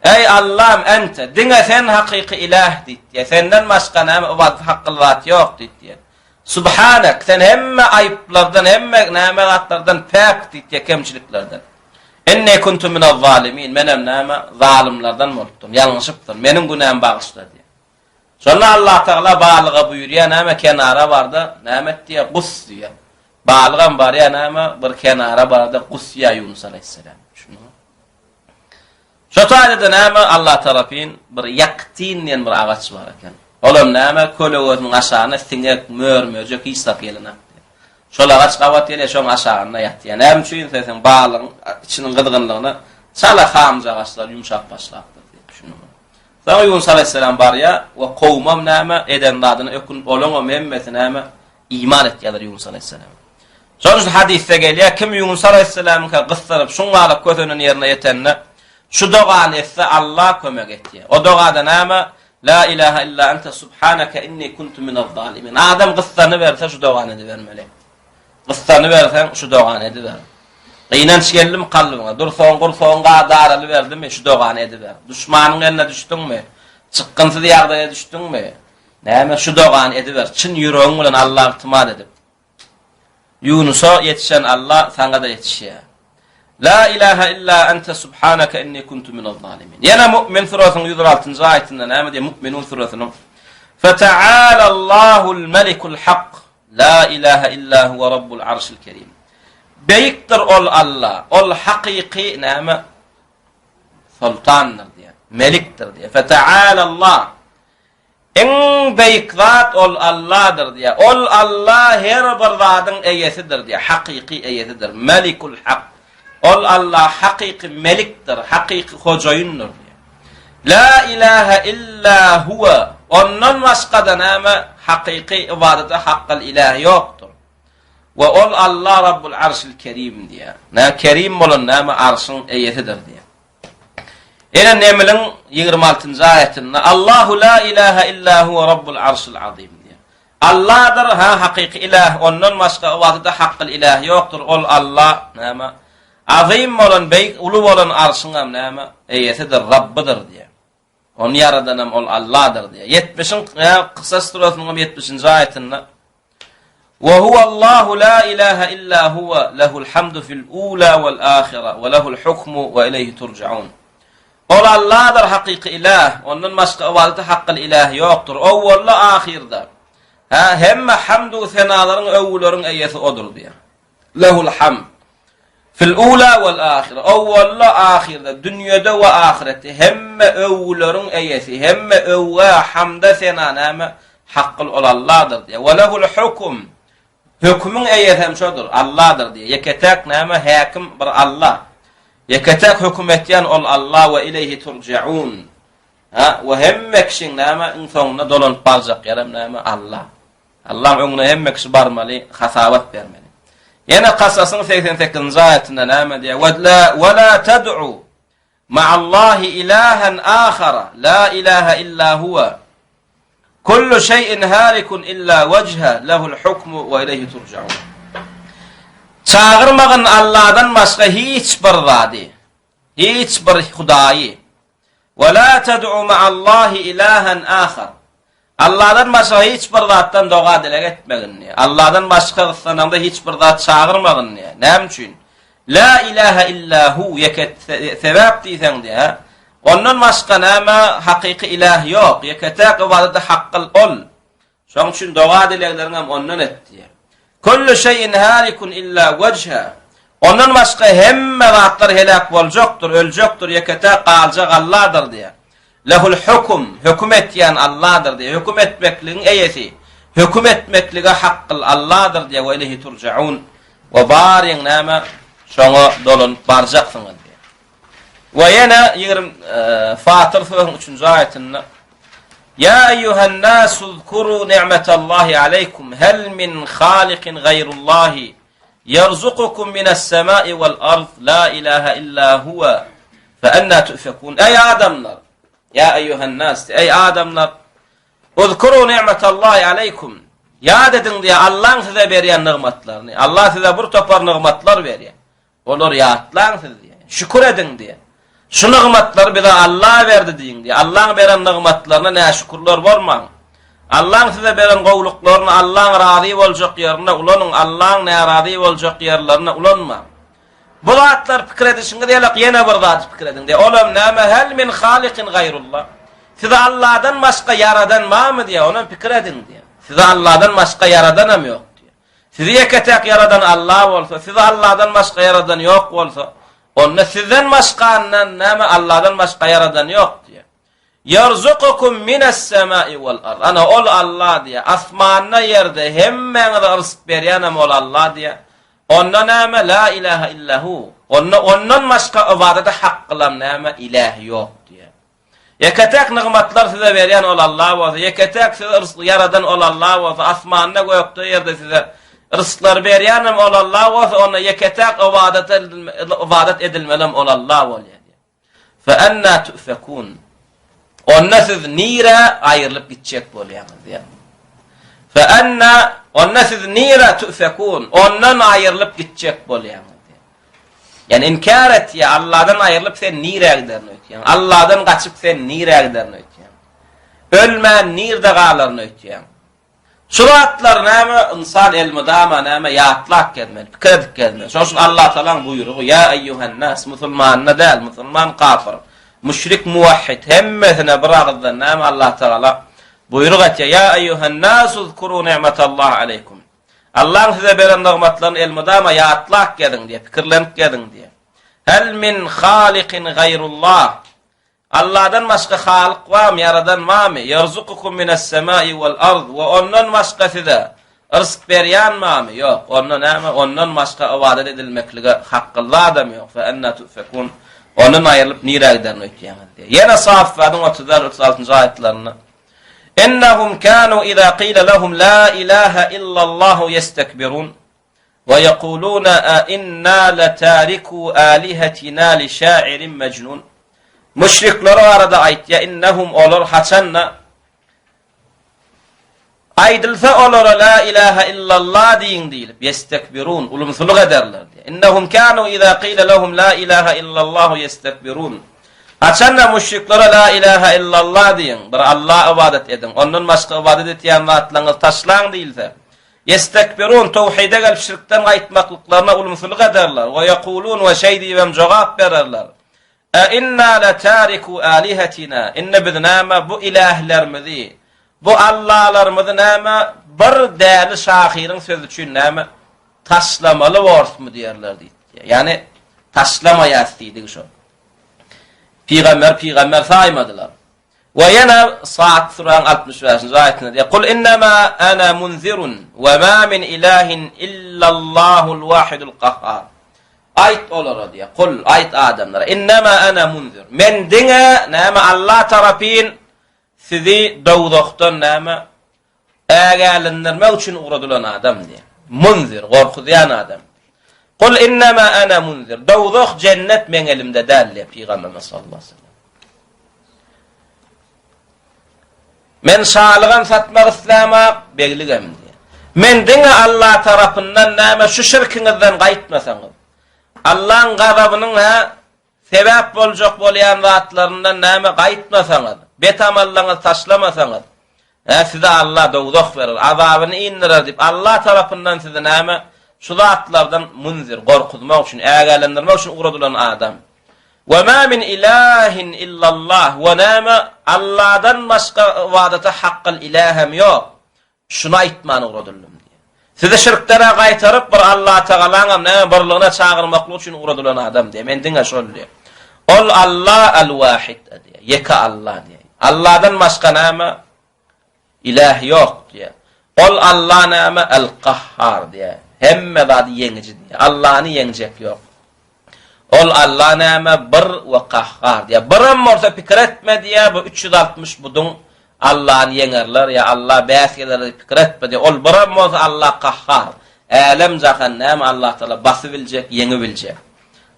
Eý Allam ente, diňe sen hakyky iläh diýdi. Senden başga näme ybadat hakly zat ýok diýdi. Subhanak, sen hemme aýyplardan, hemme näme zatlardan päk diýdi, kemçiliklerden. Inni kuntu minez zalimin, menem näme, zalymlardan bolupdyryn, ýalňyşypdyryn, meniň günämi bagyşla diýýär. Şonda Allatagala balyga buýurýar, näme, kenara bar-da, näme et diýýär, gus diýýär. Balygam barýar, näme, bir kenara bar-da, gusýar Ýunus alaýhyssalam. Düşündiňmi? Şo taýda-da näme, Allah tarapyn bir ýaktin diýen bir agaç bar eken. Olam näme, kölegesiniň aşagyna siňek, mör-möjek hiç zat gelenok diýýär. Şol agaç gabat gelýär, şoň aşagynda ýatýar. Näme üçin diýseň, balygyň içiniň gyzgynlygyna çala hamyj agaçlar ýumşap başlapdyr diýip düşündiňmi? Soň Ýunus alaýhyssalam barýar we kowumam näme, eden zadyna ökünip, olaňam hemmesi näme, iman etýärler Ýunus alaýhyssalama. Şonuň üçin hadysda gelýär, kim Ýunus alaýhyssalamyňka gysdyryp, şuňňalak kösenen ýerine ýetende, şu dogany etse, Alla kömek etýär. O dogada näme? La ilaha illa ente subhaneke inni kuntu minez-zalimin. Adam gyssanyberse şu dogany edibermeli. Gyssanyberseň şu dogany ediber. Gynanç geldimi kalbyňa? Dursaň, gursagyň ga daralyberdimi? Şu dogany ediber. Duşmanyň eline düşdüňmi? Çykgynsyz ýagdaýa düşdüňmi? Näme, şu dogany ediber. Çyn ýüregiň bilen Alla ygtymat edip. Ýunusa ýetişen Alla saňa-da ýetişýär. La ilaha illa ente subhaneke inni kuntu minez zalimin. Ýene Mu'min surasynyň 106-njy aýatynda näme diýýär Mu'minun surasynyň? Feta'alallahul melikul hak. La ilaha illa huwa rabbul arşil kerim. Beýikdir ol Alla. Ol hakyky näme? Soltandyr diýýär. Melikdir diýýär. Feta'alallah. Iň beýik zat ol Alladyr diýýär. Ol Alla her bir zadyň eýesidir diýýär, hakyky eýesidir. Melikul hak. Ol Alla hakyky melikdir, hakyky hojaýyndyr diýýär. La ilaha illa huwa. Ondan başga-da näme hakyky ybadata hakgal ilah ýokdur. We ol Alla Rabbul Arşil Kerim diýýär. Nä Kerim bolan näme arşyň eýesidir diýýär. Ene Nemliň 26-njy aýatynda Allahu la ilaha illa huwa rabbul arşil azim diýýär. Allahdyr ha hakyky ilah, ondan başga ybadata hakkyl ilah ýokdur. Ol Allah näme? Azim bolan, beýik, uly bolan arşyň hem näme? Eýesidir, Rabbydyr diýýär. Ony ýaradanam ol Allahdyr diýýär. 70-iň Kysas surasynyň hem 70-nji aýatynda Wa huwallahu la ilaha illa huwa lehul hamdu fil ula wal ahira we lehul hukmu we ileýhi turjaun. Ol Allahdyr hakyky ilah, ondan başga ybadata hakkyl ilah ýokdur. Owwalda ahyrda. Ha, hemme hamdu senalaryň öwgüleriň eýesi odur diýýär. Lehul hamd. Fil ula wal ahira. Owwalda ahyrda, dünýede we ahyretde hemme öwgüleriň eýesi, hemme öwgä, hamda sena näme? Hakkyl ol Allahdyr diýýär. We lehul hukm. Hökümiň eýesi hem şodur, Allahdyr diýýär. Ýeke-täk näme? Häkim bir Allah. Ýeke-täk höküm etýän ol Allah we ileýhi turjaun. Ha, we hemme kişiň näme? Iň soňunda dolanyp barjak ýerem näme? Allah. Allaň öňüne hemme kişi barmaly, hasabat bermeli. Ýene Kasasyň 88-nji aýatynda näme diýýär? Wa la tad'u ma'allahi ilahan ahara la ilaha illa huwa. Kullu şeý'in halikun illa wejha lehul hukmu we ileýhi turja'un. Çagyrmagyn Allahdan başga hiç bir zady, hiç bir hudaýy. We la ted'u ma'allahi ilahan ahar. Allahdan başga hiç bir zatdan doga-dileg etmegin diýýär. Allahdan başga gyssanaňda hiç bir zat çagyrmagyn diýýär. Näme üçin? La ilaha illa hu ýeke sebäp diýseň diýýär. Ondan başga näme hakyky ilah ýok. Ýeke-täk ybadata hakkyl ol. Şoň üçin doga-dilegleriňem ondan et diýýär. Kullu şeýin halikun illa wejhe. Ondan başga hemme zatlar heläk boljakdyr, öljekdir, ýeke-täk galjak Alladyr diýýär. Lehul hukm, höküm etýän Alladyr diýýär. Höküm etmekligiň eýesi, höküm etmeklige hakkyl Alladyr diýýär. We ileýhi turjaun. We baryň näme? Şoňa dolanyp barjaksyňyz diýýär. We ýene 20 Fatyr surasynyň 3-nji aýatynda Ýa eýýuhen nasu zkuru ni'metallahi aleýkum hel min halikin gaýrullahi ýerzukukum mines semai wal ard la ilaha illa huwa fe enna tu'fekun Eý adamlar! Ýa eýýuhen-nas, eý adamlar, Uzkuru ni'metallahi aleýkum. Ýat ediň diýýär, Allaň size berýän nygmatlaryny. Allah size bir topar nygmatlar berýär. Olary ýatlaň siz diýýär. Şükür ediň diýýär. Şu nygmatlary bize Allah berdi diýiň diýýär. Allaň beren nygmatlaryna näşükürler bolmaň. Allaň size beren gowluklaryny Allaň razy boljak ýerinde ulanyň, Allaň närazy boljak ýerlerinde ulanmaň. Bu zatlar pikir edişiňiz ýalak ýene bir zady pikir ediň diýýär. Olam näme? Hel min halikin gaýrullah. Sizi Allahdan başga ýaradan barmy diýýär. Onam pikir ediň diýýär. Sizi Allahdan başga ýaradanam ýok diýýär. Sizi ýeke-täk ýaradan Allah bolsa, sizi Allahdan başga ýaradan ýok bolsa, onda sizden başgandan näme Allahdan başga ýaradan ýok diýýär. Ýerzukukum mines-semai wal-ard. Ana ol Allah diýýär. Asmanda, ýerde hemmäňize rysk berýänem ol Allah diýýär. Onda näme la ilaha illa hu. Onda ondan başga ybadata hak kylan näme iläh ýok diýýär. Ýeke-täk nygmatlar size berýän ol Allah bolsa, ýeke-täk size rysk ýaradan ol Allah bolsa, asmanda, gökde, ýerde size rysklary berýänem ol Allah bolsa, onda ýeke-täk ybadata ybadat edilmelem ol Allah bolýar. Fe enna tu'fekun. Onda siz nirä aýrylyp gitjek bolýaňyz diýýär. Fe enna onda siz nirä tu'fekun. Ondan aýrylyp gitjek bolýaňyz diýýär. Ýani inkär etýär, Allahdan aýrylyp sen nirä giderin öýtýäň? Allahdan gaçyp sen nirä giderin öýtýäň? Ölmän nirde galaryn öýtýäň? Şu zatlar näme ynsan elmydama näme ýatlap gezmeli, pikir edip gezmeli. Şonuň üçin Allah Tagalaň buýrugy, Ýa eýýuhen-nas, musulmanyna däl, musulman kafir, müşrik muwahhid hemmesine bir agyzdan näme Allah Tagala buýruk etýär, Ýa eýýuhen-nas uzkuru ni'metallahi aleýkum. Allaň size beren nygmatlaryny elmydama ýatlap geziň diýýär, pikirlenip geziň diýýär. Hel min halikin gaýrullah. Allahdan başga Halyk barmy, Ýaradan barmy? Ýerzukukum mines-semai wal-ard we ondan başga size yrsk berýän barmy? Ýok. Onda näme? Ondan başga ybadat edilmeklige hakly adam ýok. Fe enna tu'fekun. Ondan aýrylyp nirä giderin öýtýäňiz diýýär. Ýene Saffadyň 34, 36-njy aýatlarynda Innahum kanu iza qila lahum la ilaha illallahu yestekbirun. Ve yekulune a inna letariku alihetina li şairin mecnun. Müşrikler barada aýtýar, innehum olar haçanda aýdylsa olara la ilaha illallah diýiň diýilip, yestekbirun, ulumsylyk ederler diýýär. Innehum kanu iza qila lehum la ilaha illallah yestekbirun. Haçanda müşriklere la ilaha illallah diýiň, bir Allaha ybadat ediň, ondan başga ybadat etýän zatlaryňyzy taşlaň diýilse, Ýestekbirun, towhide gelip şirkden gaýtmaklyklaryna ulumsylyk ederler. We ýekulun we şeý diýibem jogap bererler. E inna letariku alihetina, indi biz näme bu ilählerimizi, bu allalarymyzy näme bir däli şahyryň sözi üçin näme taşlamaly borsmy diýerler diýdi. Ýagny taşlamaýas diýdigi şol. Pygamber pygamber saýmadylar. We ýene Sad suraň 65-nji aýatynda diýýär, Kul innema ana munzirun we ma min ilahin illallahul wahidul gahhar. Aýt olara diýýär, kul aýt adamlara, innema ana munzir. Men diňe näme Allah tarapyn sizi dowzahdan näme ägälendirmek üçin ugradylan adam diýýär. Munzir, gorkuzýan adam. Kul innema ana munzir. Dowzah, jennet meň elimde däl diýýär Pygamberimiz sallallahu aleyhi ve sellem. Men şalygam satmak islämok, begligem diýýär. Men diňe Allah tarapyndan näme şu şirkiňizden gaýtmasaňyz, Allaň gazabynyň hä sebäp boljak bolýan zatlaryndan näme gaýtmasaňyz, bet amallaryňyzy taşlamasaňyz, hä size Allah dowzah berer, azabyny indirer diýip, Allah tarapyndan sizi näme şu zatlardan munzir, gorkuzmak üçin, ägälendirmek üçin ugradylan adam. We ma min ilahin illallah we näme Allahdan başga ybadata hakkyl ilähem ýok. Şuny aýtman ugradyldym diýýär. Sizi şirkden-ä gaýtaryp bir Allatagalaňam näme birligine çagyrmaklyk üçin ugradylan adam diýýär. Men diňe şol diýýär. Ol Alla al-Wahid diýýär. Ýeke Alla diýýär. Allahdan başga näme Iläh ýok diýýär. Ol Alla näme? El-Gahhar diýýär. Hemme zady ýeňiji diýýär. Allany ýeňjek ýok. Ol Alla näme? Bir we Gahhar diýýär. Biram bolsa pikir etme diýýär, bu 360 buduň Allany ýeňerler ýa Alla bäs geler diýip pikir etme diýýär. Ol biram bolsa Alla Gahhar. Älem-jahan näme Allatagala basybiljek, ýeňibiljek.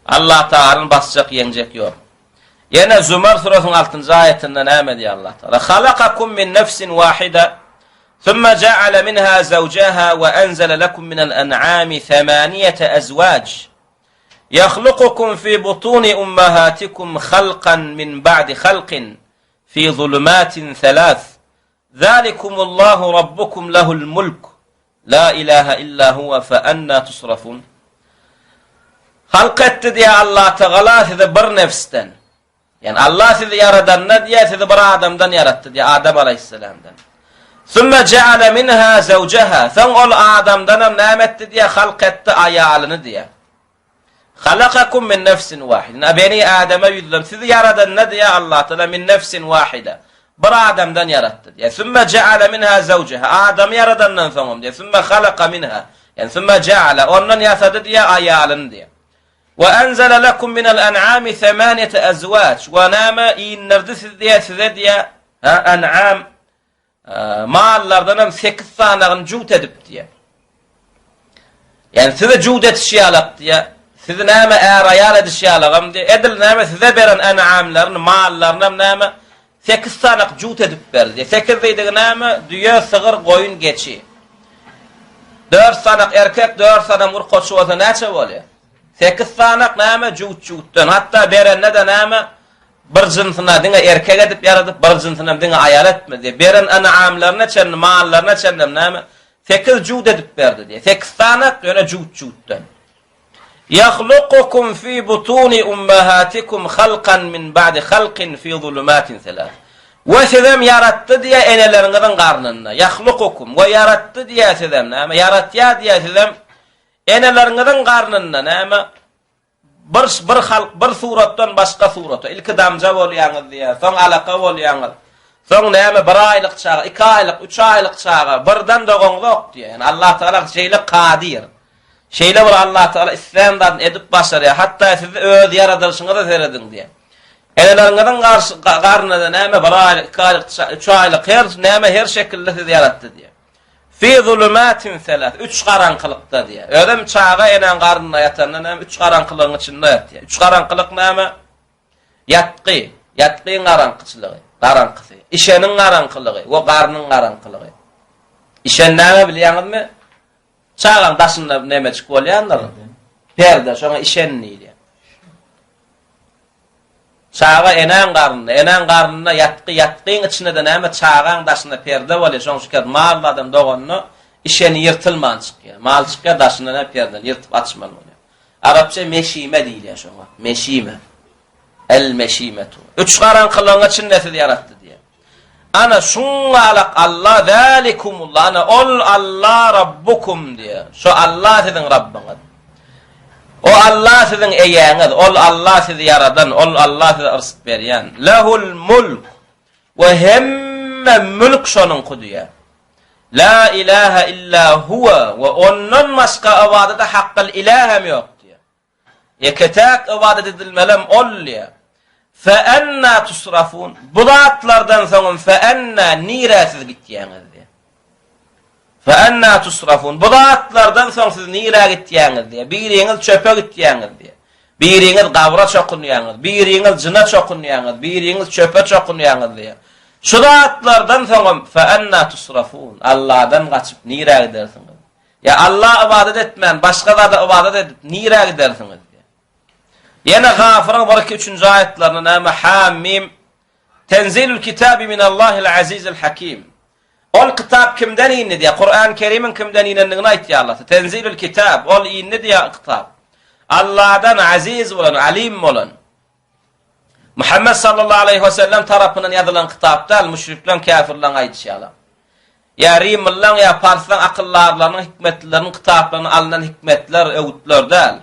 Allatagalany basjak, ýeňjek ýok. Ýene Zumar surasynyň 6-njy aýatynda näme diýýär Allah Taala? Halakakum min nefsin wahida, thumma ja'ala minha zawjaha wa anzala lakum minal an'ami thamaniyata azwaj. Yahlukukum fi butuni ummahatikum halkan min ba'di halkin fi zulumatin thalath. Zalikumullahu rabbukum lahul mulk. La ilaha illa huwa fa anna tusrafun. Halk etdi diýe Allah Tagala sizi bir nefsden. Ýani Allah sizi ýaradanda diýe sizi bir adamdan ýaratdy diýe Adam alaýhyssalamdan. Summa ja'ala minha zawjaha. Soň ol adamdan hem näme etdi diýe halk etdi aýalyny diýe. Halakakum min nefsin wahide. Na beni Adama ýüzlen sizi ýaradanda diýe Allah Taala min nefsin wahide. Bir adamdan ýaratdy diýe. Summa ja'ala minha zawjaha. Adamy ýaradandan soňam diýe. Summa halaka minha. Ýani summa ja'ala ondan ýasady diýe aýalyny diýe. Wa anzala lakum minal an'ami thamaniyata azwaj. Wa nama indirdi siz diýe size diýe ha an'am mallardan hem 8 sanagyny jüwt edip diýe. Ýani size jüwt etiş ýalak diýe. Sizi näme är aýal ediş ýalagam diýe. Edil näme size beren an'amlaryny, mallaryny hem näme 8 sanak jüwt edip berdi. 8 diýdigi näme? Düýe, sygyr, goýun, geçi. 4 sanak erkek, 4 sanak urkaçy bolsa näçe bolýar? 8 sanak näme jüwt-jüwtden. Hatda berende-de näme? Bir jynsyna diňe erkek edip ýaradyp, bir jynsyna diňe aýal etmedi. Beren an'amlaryna çenli, mallaryna çenli näme? 8 jüwt edip berdi diýýär. 8 sanak ýöne jüwt-jüwtden. Ýahlukukum fi butuni ummahatikum halkan min ba'di halkin fi zulumatin selas. We sizem ýaratdy diýýär eneleriňiziň garnynda. Ýahlukukum we ýaratdy diýýär sizem näme? Ýaratýar diýýär sizem eneleriňiziň garnynda näme? Bir bir halk bir suratdan başga surata. Ilki damja bolýaňyz diýýär, soň alaka bolýaňyz. Soň näme bir aýlyk çaga, iki aýlyk, üç aýlyk çaga birden dogaňzok diýýär. Ýani Allah Tagala şeýle kadyr. Şeýle bir Allah Tagala islän zadyny edip başarýar. Hatda siz öz ýaradylyşyňyza serediň diýýär. Eneleriňiziň garşy garnynda näme bir aýlyk, iki aýlyk, üç aýlyk her näme her şekilde sizi ýaratdy diýýär. Fi zulumatin selas, üç garaňkylykda diýýär. Özem çaga enäň garnynda ýatanda näme üç garaňkylygyň içinde ýatýar. Üç garaňkylyk näme? Ýatgy, ýatgyň garaňkyçylygy, garaňkysy, işeniň garaňkylygy we garnyň garaňkylygy. Işen näme bilýäňizmi? Çagaň daşynda nemejik bolýandyr. Perde, şoňa işen diýilýär. Çaga enäň garnynda, enäň garnynda ýatgy, ýatgyň içinde-de näme çagaň daşynda perde bolýar. Şoň üçin mal adam doganda işeni ýyrtylman çykýar. Mal çykýar, daşynda näme perdeni ýyrtyp açmaly bolýar. Arapça meşime diýilýär şoňa. Meşime. El meşimetu. Üç garaňkylygyň içinde sizi ýaratdy diýýär. Ana şuňňalak Alla zalikumullah ana ol Alla Rabbukum diýýär. Şo Alla siziň Rabbyňyz. O Alla siziň eýäňiz, ol Alla sizi ýaradan, ol Alla size yrsk berýän. Lehul mulk we hemme mülk şonuňky diýýär. La ilaha illa huwa we ondan başga ybadata hakkyl ilah hem ýok diýýär. Ýeke-täk ybadat edilmelem Ol diýýär. Fe-enna tusrafun. Bu zatlardan soňam fe-enna nirä siz gitýäňiz diýýär. Fe-enna tusrafun. Bu zatlardan soň siz nirä gitýäňiz diýýär. Biriňiz çöpe gitýäňiz diýýär. Biriňiz gabra çokunýaňyz, biriňiz jyna çokunýaňyz, biriňiz çöpe çokunýaňyz diýýär. Şu zatlardan soňam fe-enna tusrafun. Allahdan gaçyp nirä gidersiňiz? Ýa Alla ybadat etmän, başga zada ybadat edip, nirä gidersiňiz? diýýär. Ýene Gafyryň bir, iki, üçünji aýatlarynda näme? Hamim Tenzilül kitabi minallahil azizil hakim. Ol kitap kimden indi diýýär. Kur'an Kerimiň kimden inendigini aýtýar Allah. Tenzilül kitab, ol indi diýýär kitap. Allahdan aziz bolan, alim bolan. Muhammed sallallahu aleyhi ve sellem tarapyndan ýazylan kitap däl, müşrikleň, käfirleň aýdyşy ýaly. Ýa rimlileň, ýa parslaň akyldarlarynyň, hikmetlileriniň kitaplaryndan alnan hikmetler, öwütler däl.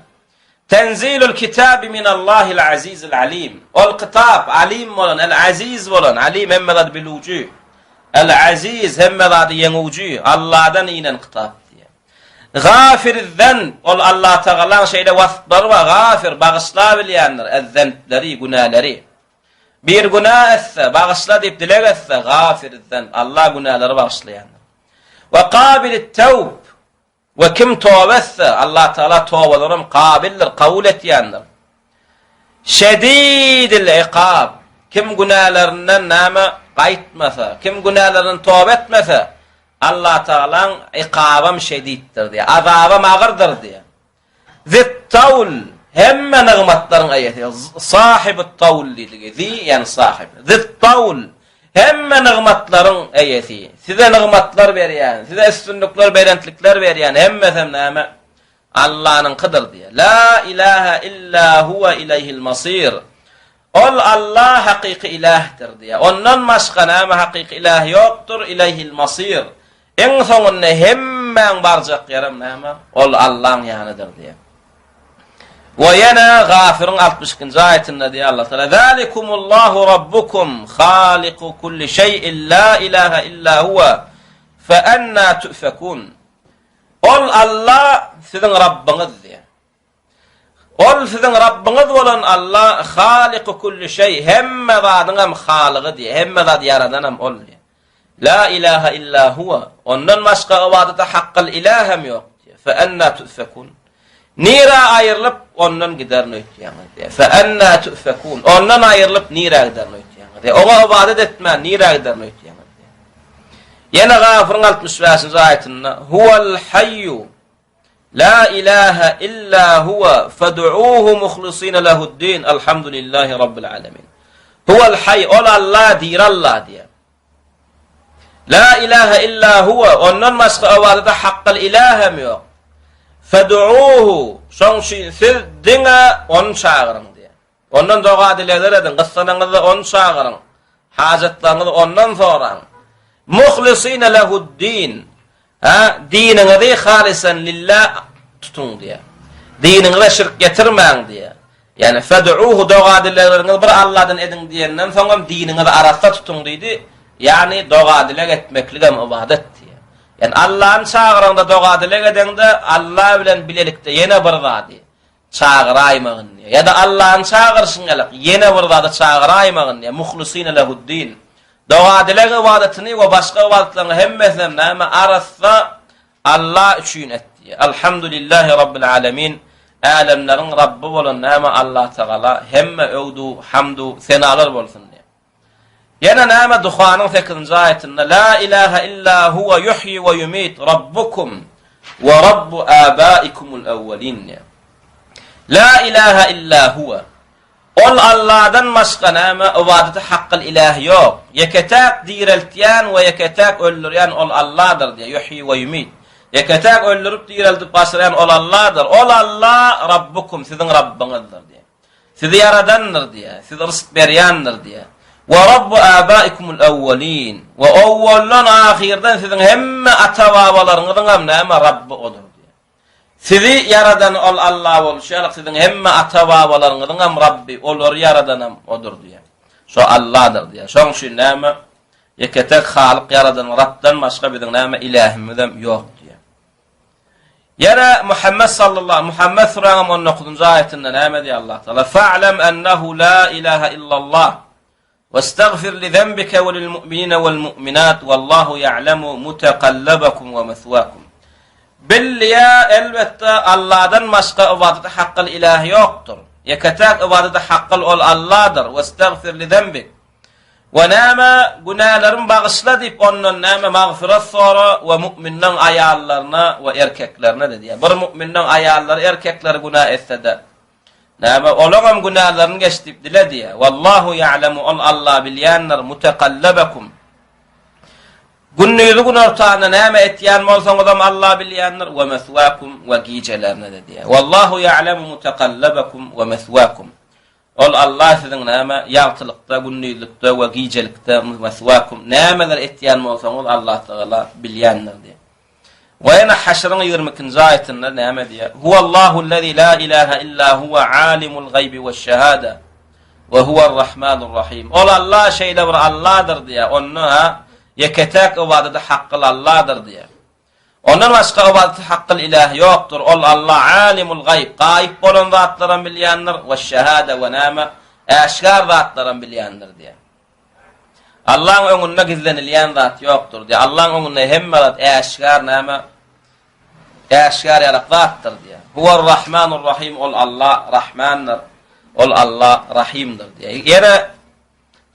Tenzilul kitabi minallahil azizil alim. Ol kitap alim bolan, el aziz bolan, alim hemme zady bilujy. El aziz hemme zady ýeňuwjy, Allahdan inen kitap. Gafiriz-zenb, ol Allatagalaň şeýle wasplary bar, Gafir, bagyşlabilýändir, ez-zenbleri, günäleri. Bir günä etse, bagyşla diýip dileg etse, Gafiriz-zenb, Alla günäleri bagyşlaýandyr. We kabilit-tewb, we kim toba etse, Allatagala tobalaram kabildir, kabul etýändir. Şedidil ikab, kim günälerinden näme gaýtmasa, kim günälerinden toba etmese, Allatagalaň ikabam şediddir diýýär, azabam agyrdyr diýýär. Zit-tawl, hemme nygmatlaryň eýesi, sahibut-tawl diýdigi, zi ýagny sahyp. Zit-tawl, hemme nygmatlaryň eýesi, size nygmatlar berýän, size üstünlikler, belentlikler berýän, hemmesem näme? Allanyňkydyr diýýär. La ilaha illa huwa ileýhil masir. Ol Alla hakyky ilähdir diýýär. Ondan başga näme hakyky iläh ýokdur, ileýhil masir. Iň soňunda hemmäň barjak ýerem näme? Ol Allaň ýanydyr diýýär. We ýene Gafyryň 62-nji aýatynda diýýär Allah Taala: "Zalikumullahu rabbukum haliku kulli şeý'in la ilaha illa huwa fe enna tu'fekun." Ol Alla siziň Rabbyňyz diýýär. Ol siziň Rabbyňyz bolan Alla Halyky kulli şeý, hemme zadyň hem Halygy diýýär, hemme zady ýaradan hem Ol diýýär. La ilaha illa huwa, ondan başga ybadata hakkyl ilah hem ýok diýýär. Fe enna tu'fekun. Nirä aýrylyp, ondan giderin öýtýäňiz diýýär. Fe enna tu'fekun. Ondan aýrylyp nirä giderin öýtýäňiz diýýär. Oňa ybadat etmän nirä giderin öýtýäňiz diýýär. Ýene Gafyryň 65-nji aýatynda Huwal hayyu La ilaha illa huwa fad'uhu muhlisina lehu'd-din alhamdulillahi rabbil alamin. Huwal hayy ol Allah diri Allah diýär. La ilaha illa huwa ondan başga ybadata hakkyl ilah hem ýok. Fad'uhu şoň üçin siz diňe ony çagyryň diýär. Ondan doga-dilegler ediň, gyssananyňyzda Ony çagyryň, hajatlaryňyzy Ondan soraň. Muhlisine lehu'd-din. Ha, diniňizi halisan lillah tutuň diýýär. Diniňize şirk getirmäň diýýär. Ýagny fed'uhu doga-dilegleriňizi bir Allahdan ediň diýenden soň hem diniňizi arassa tutuň diýdi. Ýagny doga-dileg etmeklik hem ybadat diýýär. Ýagny Allahny çagyraňda doga-dileg edeňde Allah bilen bilelikde ýene bir zady Çagyraýmagyn diýýär. Ýa-da Allany çagyryşyň ýaly, ýene bir zada çagyraýmagyn diýýär. Muhlisine lehu'd-din. Doga-dileg ybadatyny we başga ybadatlaryň hemmesinem näme arassa Alla üçin et diýýär. Alhamdulillahi rabbil alamin. Älemleriň Rabby bolan näme Allatagala hemme öwdu, hamdu, senalar bolsun diýýär. Ýene näme Duhanyň sekizinji aýatynda La ilaha illa huwa yuhyi we yumit rabbukum we rabbu abaikumul awwalin diýýär. La ilaha illa huwa. Ol Allahdan başga näme ybadaty hakkyl ilah ýok. Ýeke-täk direltýän we ýeke-täk öldürýän ol Allahdyr diýýär. Yuhyi we yumit. Ýeke-täk öldürip direldip başarýan ol Allahdyr. Ol Allah Rabbukum siziň Rabbyňyzdyr diýýär. Sizi ýaradandyr diýýär, size rysk berýändir diýýär. Wa Rabbu abaikumul awwalin. We owwaldan ahyrdan siziň hemme ata-babalaryňyzyň hem näme Rabby odur diýýär. Sizi ýaradan ol Allah bolşy ýaly siziň hemme ata-babalaryňyzyň hem Rabby, olary ýaradan hem odur diýýär. Şo Allahdyr diýýär. Şoň üçin näme ýeke-tek Halyk ýaradan Rabdan başga biziň näme ilähimiz hem ýok diýýär. Ýene Muhammet sallallahu Muhammet suraňam 19-njy aýatynda näme diýýär Allah Taala? Fa'lam ennehu la ilaha illallah westagfir li zenbike we lil mu'minina wal mu'minat wallahu ya'lamu mutaqallabakum we meswakum. Bil diýä elbetde Allahdan başga ybadata hakkyl ilah ýokdur. Ýeke-täk ybadata hakkyl ol Allahdyr. Westagfir li zenbik. We näme, günälerimi bagyşla diýip, ondan näme, magfyrat sora we mu'minleň aýallaryna we erkeklerine-de diýýär. Bir mu'minleň aýallary, erkekleri günä etse-de, näme, olaňam günälerini geç diýip dile diýýär. Wallahu ýa'lemu, ol Alla bilýändir, mutekallabakum. Gündizi günortanda näme etýän bolsaňyzam Alla bilýändir, we meswakum we gijelerine-de diýýär. Wallahu ýa'lemu mutekallabakum we meswakum. Ol Allah siziň näme, ýagtylykda, gündizlikde we gijelikde, meswakum, nämeler etýän bolsaňyz Allah Tagala bilýändir diýýär. We ýene Haşryň 22-nji aýatynda näme diýýär? Huwallahu allazi la ilaha illa huwa alimul gaýbi weş-şahada we huwar-rahmanur rahim. Ol Allah şeýle bir Allahdyr diýýär. Onda ha ýeke-täk ybadata hakkyl Allahdyr diýýär. Ondan başga ybadaty hakkyl iläh ýokdur. Ol Alla alimul gaýyp, gaýyp bolan zatlaram bilýändir, weş-şehade we näme, äşgär zatlaram bilýändir diýýär. Allaň öňünde gizlenilýän zat ýokdur diýýär. Allaň öňünde hemme zat äşgär näme, äşgär ýalak zatdyr diýýär. Huwar-Rahmanur-Rahim ol Alla Rahmandyr. Ol Allah Rahymdyr diýýär. Ýene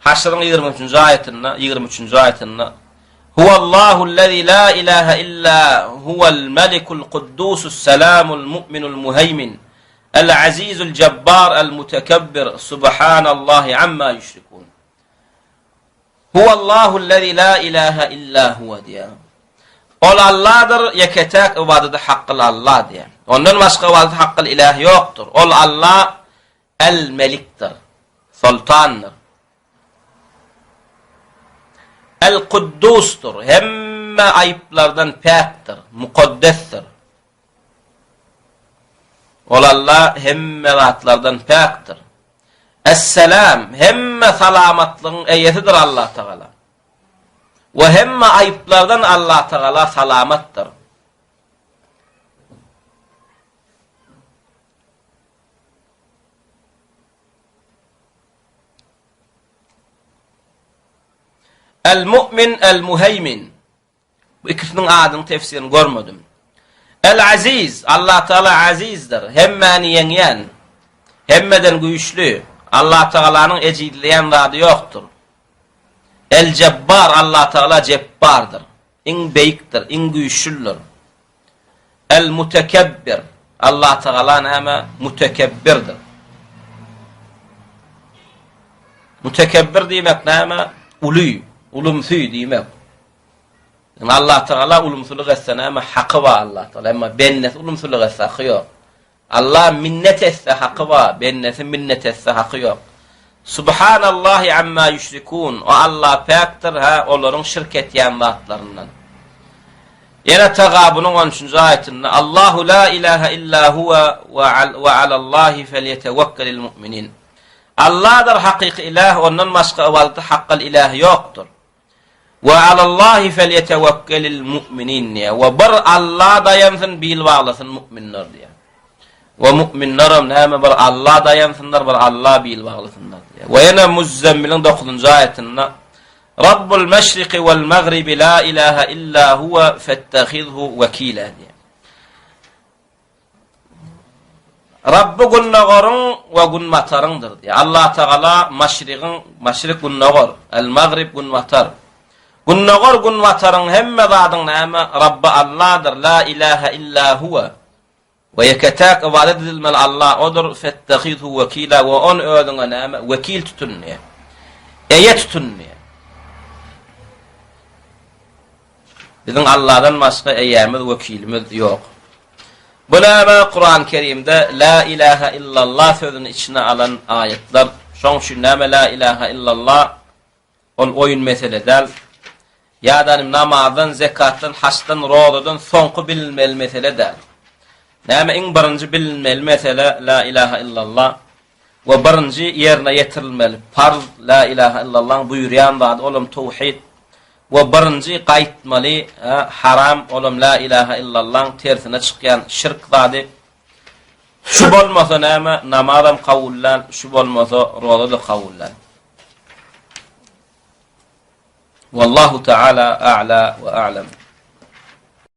Haşryň 23-nji aýatynda, 23-nji aýatynda Huwallahu allazi la ilaha illa huwal malikul kuddusus salamul mu'minul muheýmin el azizul jabbar el mutekebbir subhanallahi amma yüşrikun. Huwallahu allazi la ilaha illa huwa diýýär. Ol Allahdyr, ýeke-täk ybadata hakly Allah diýýär. Ondan başga ybadata hakly ilah ýokdur. Ol Allah El-Melikdir, Soltandyr. El-Kuddusdyr, hemme aýyplardan päkdir, mukaddesdir. Ol Allah hemme zatlardan päkdir. Es-Selam, hemme salamatlygyň eýesidir Allah Tagala. We hemme aýyplardan Allah Tagala salamatdyr. El-Mu'min El-Muheýmin. Bu ikisiniň adynyň tefsirini görmedim. El-Aziz, Allah Taala Azizdir, hemmäni ýeňýän, hemmeden güýçli, Allah Tagalanyň ejizleýän zady ýokdur. El-Jebbar, Allah Taala Jebbardyr, iň beýikdir, iň güýçlüdir. El-Mutekebbir, Allah Tagala näme? Mutekebbirdir. Mutekebbir diýmek näme? Uly, ulumsy diýmek. Yani Allah Tagala ulumsylyk etse näme? Haky bar Allah Tagala. Emma bendesi ulumsylyk etse haky ýok. Allah minnet etse haky bar, bendesi minnet etse haky ýok. Subhanallahi amma ýüşrikun, o Allah päkdir, hä, olaryň şirk etýän zatlaryndan. Ýene Tagabunyň on üçünji aýatynda, Allahu la ilaha illa huwa we alallahi felýetewekkelil mu'minin. Allahdyr hakyky ilah, ondan başga ybadata hakgal ilah ýokdur. We alallahi felýetewekkelil mu'minin diýýär. We bir Alla daýansyn, bil baglasyn mu'minler diýýär. We mu'minlerem näme bir Alla daýansynlar, bir Alla bil baglasynlar diýýär. We ýene Muzzemmiliň 9-njy aýatynda Rabbul meşriki wal magribi la ilaha illa huwa fettehizhu wekila diýýär. Rabby gündogaryň we günbataryňdyr diýýär. Allatagala maşrygyň, maşryk gündogar, el-magrib günbatar. Gündogar günbataryň hemme zadyň näme? Rabby Alladyr, la ilaha illa huwa. We ýeke-täk ybadat edilmeli Alla odur, fettehizhu wekila we ony özüňe näme? Wekil tutun diýýär. Eýe tutun diýýär. Biziň Alladan başga eýämiz, wekilimiz ýok. Bu näme? Kuran Kerimde La ilaha illallah sözüni içine alan aýatlar. Şoň üçin näme La ilaha illallah ol oýun mesele däl. Ýa-da namazdan, zekatdan, haçdan, rozadan soňky bilinmeli mesele däl. Näme iň birinji bilinmeli mesele La ilaha illallah we birinji ýerine ýetirilmeli parz La ilaha illallahyň buýurýan zady olam towhid we birinji gaýtmaly haram olam La ilaha illallahyň tersine çykýan şirk zady. Şu bolmasa näme namazam kabul däl, şu bolmasa roza-da kabul däl. Wallahu taala a'la we a'lam.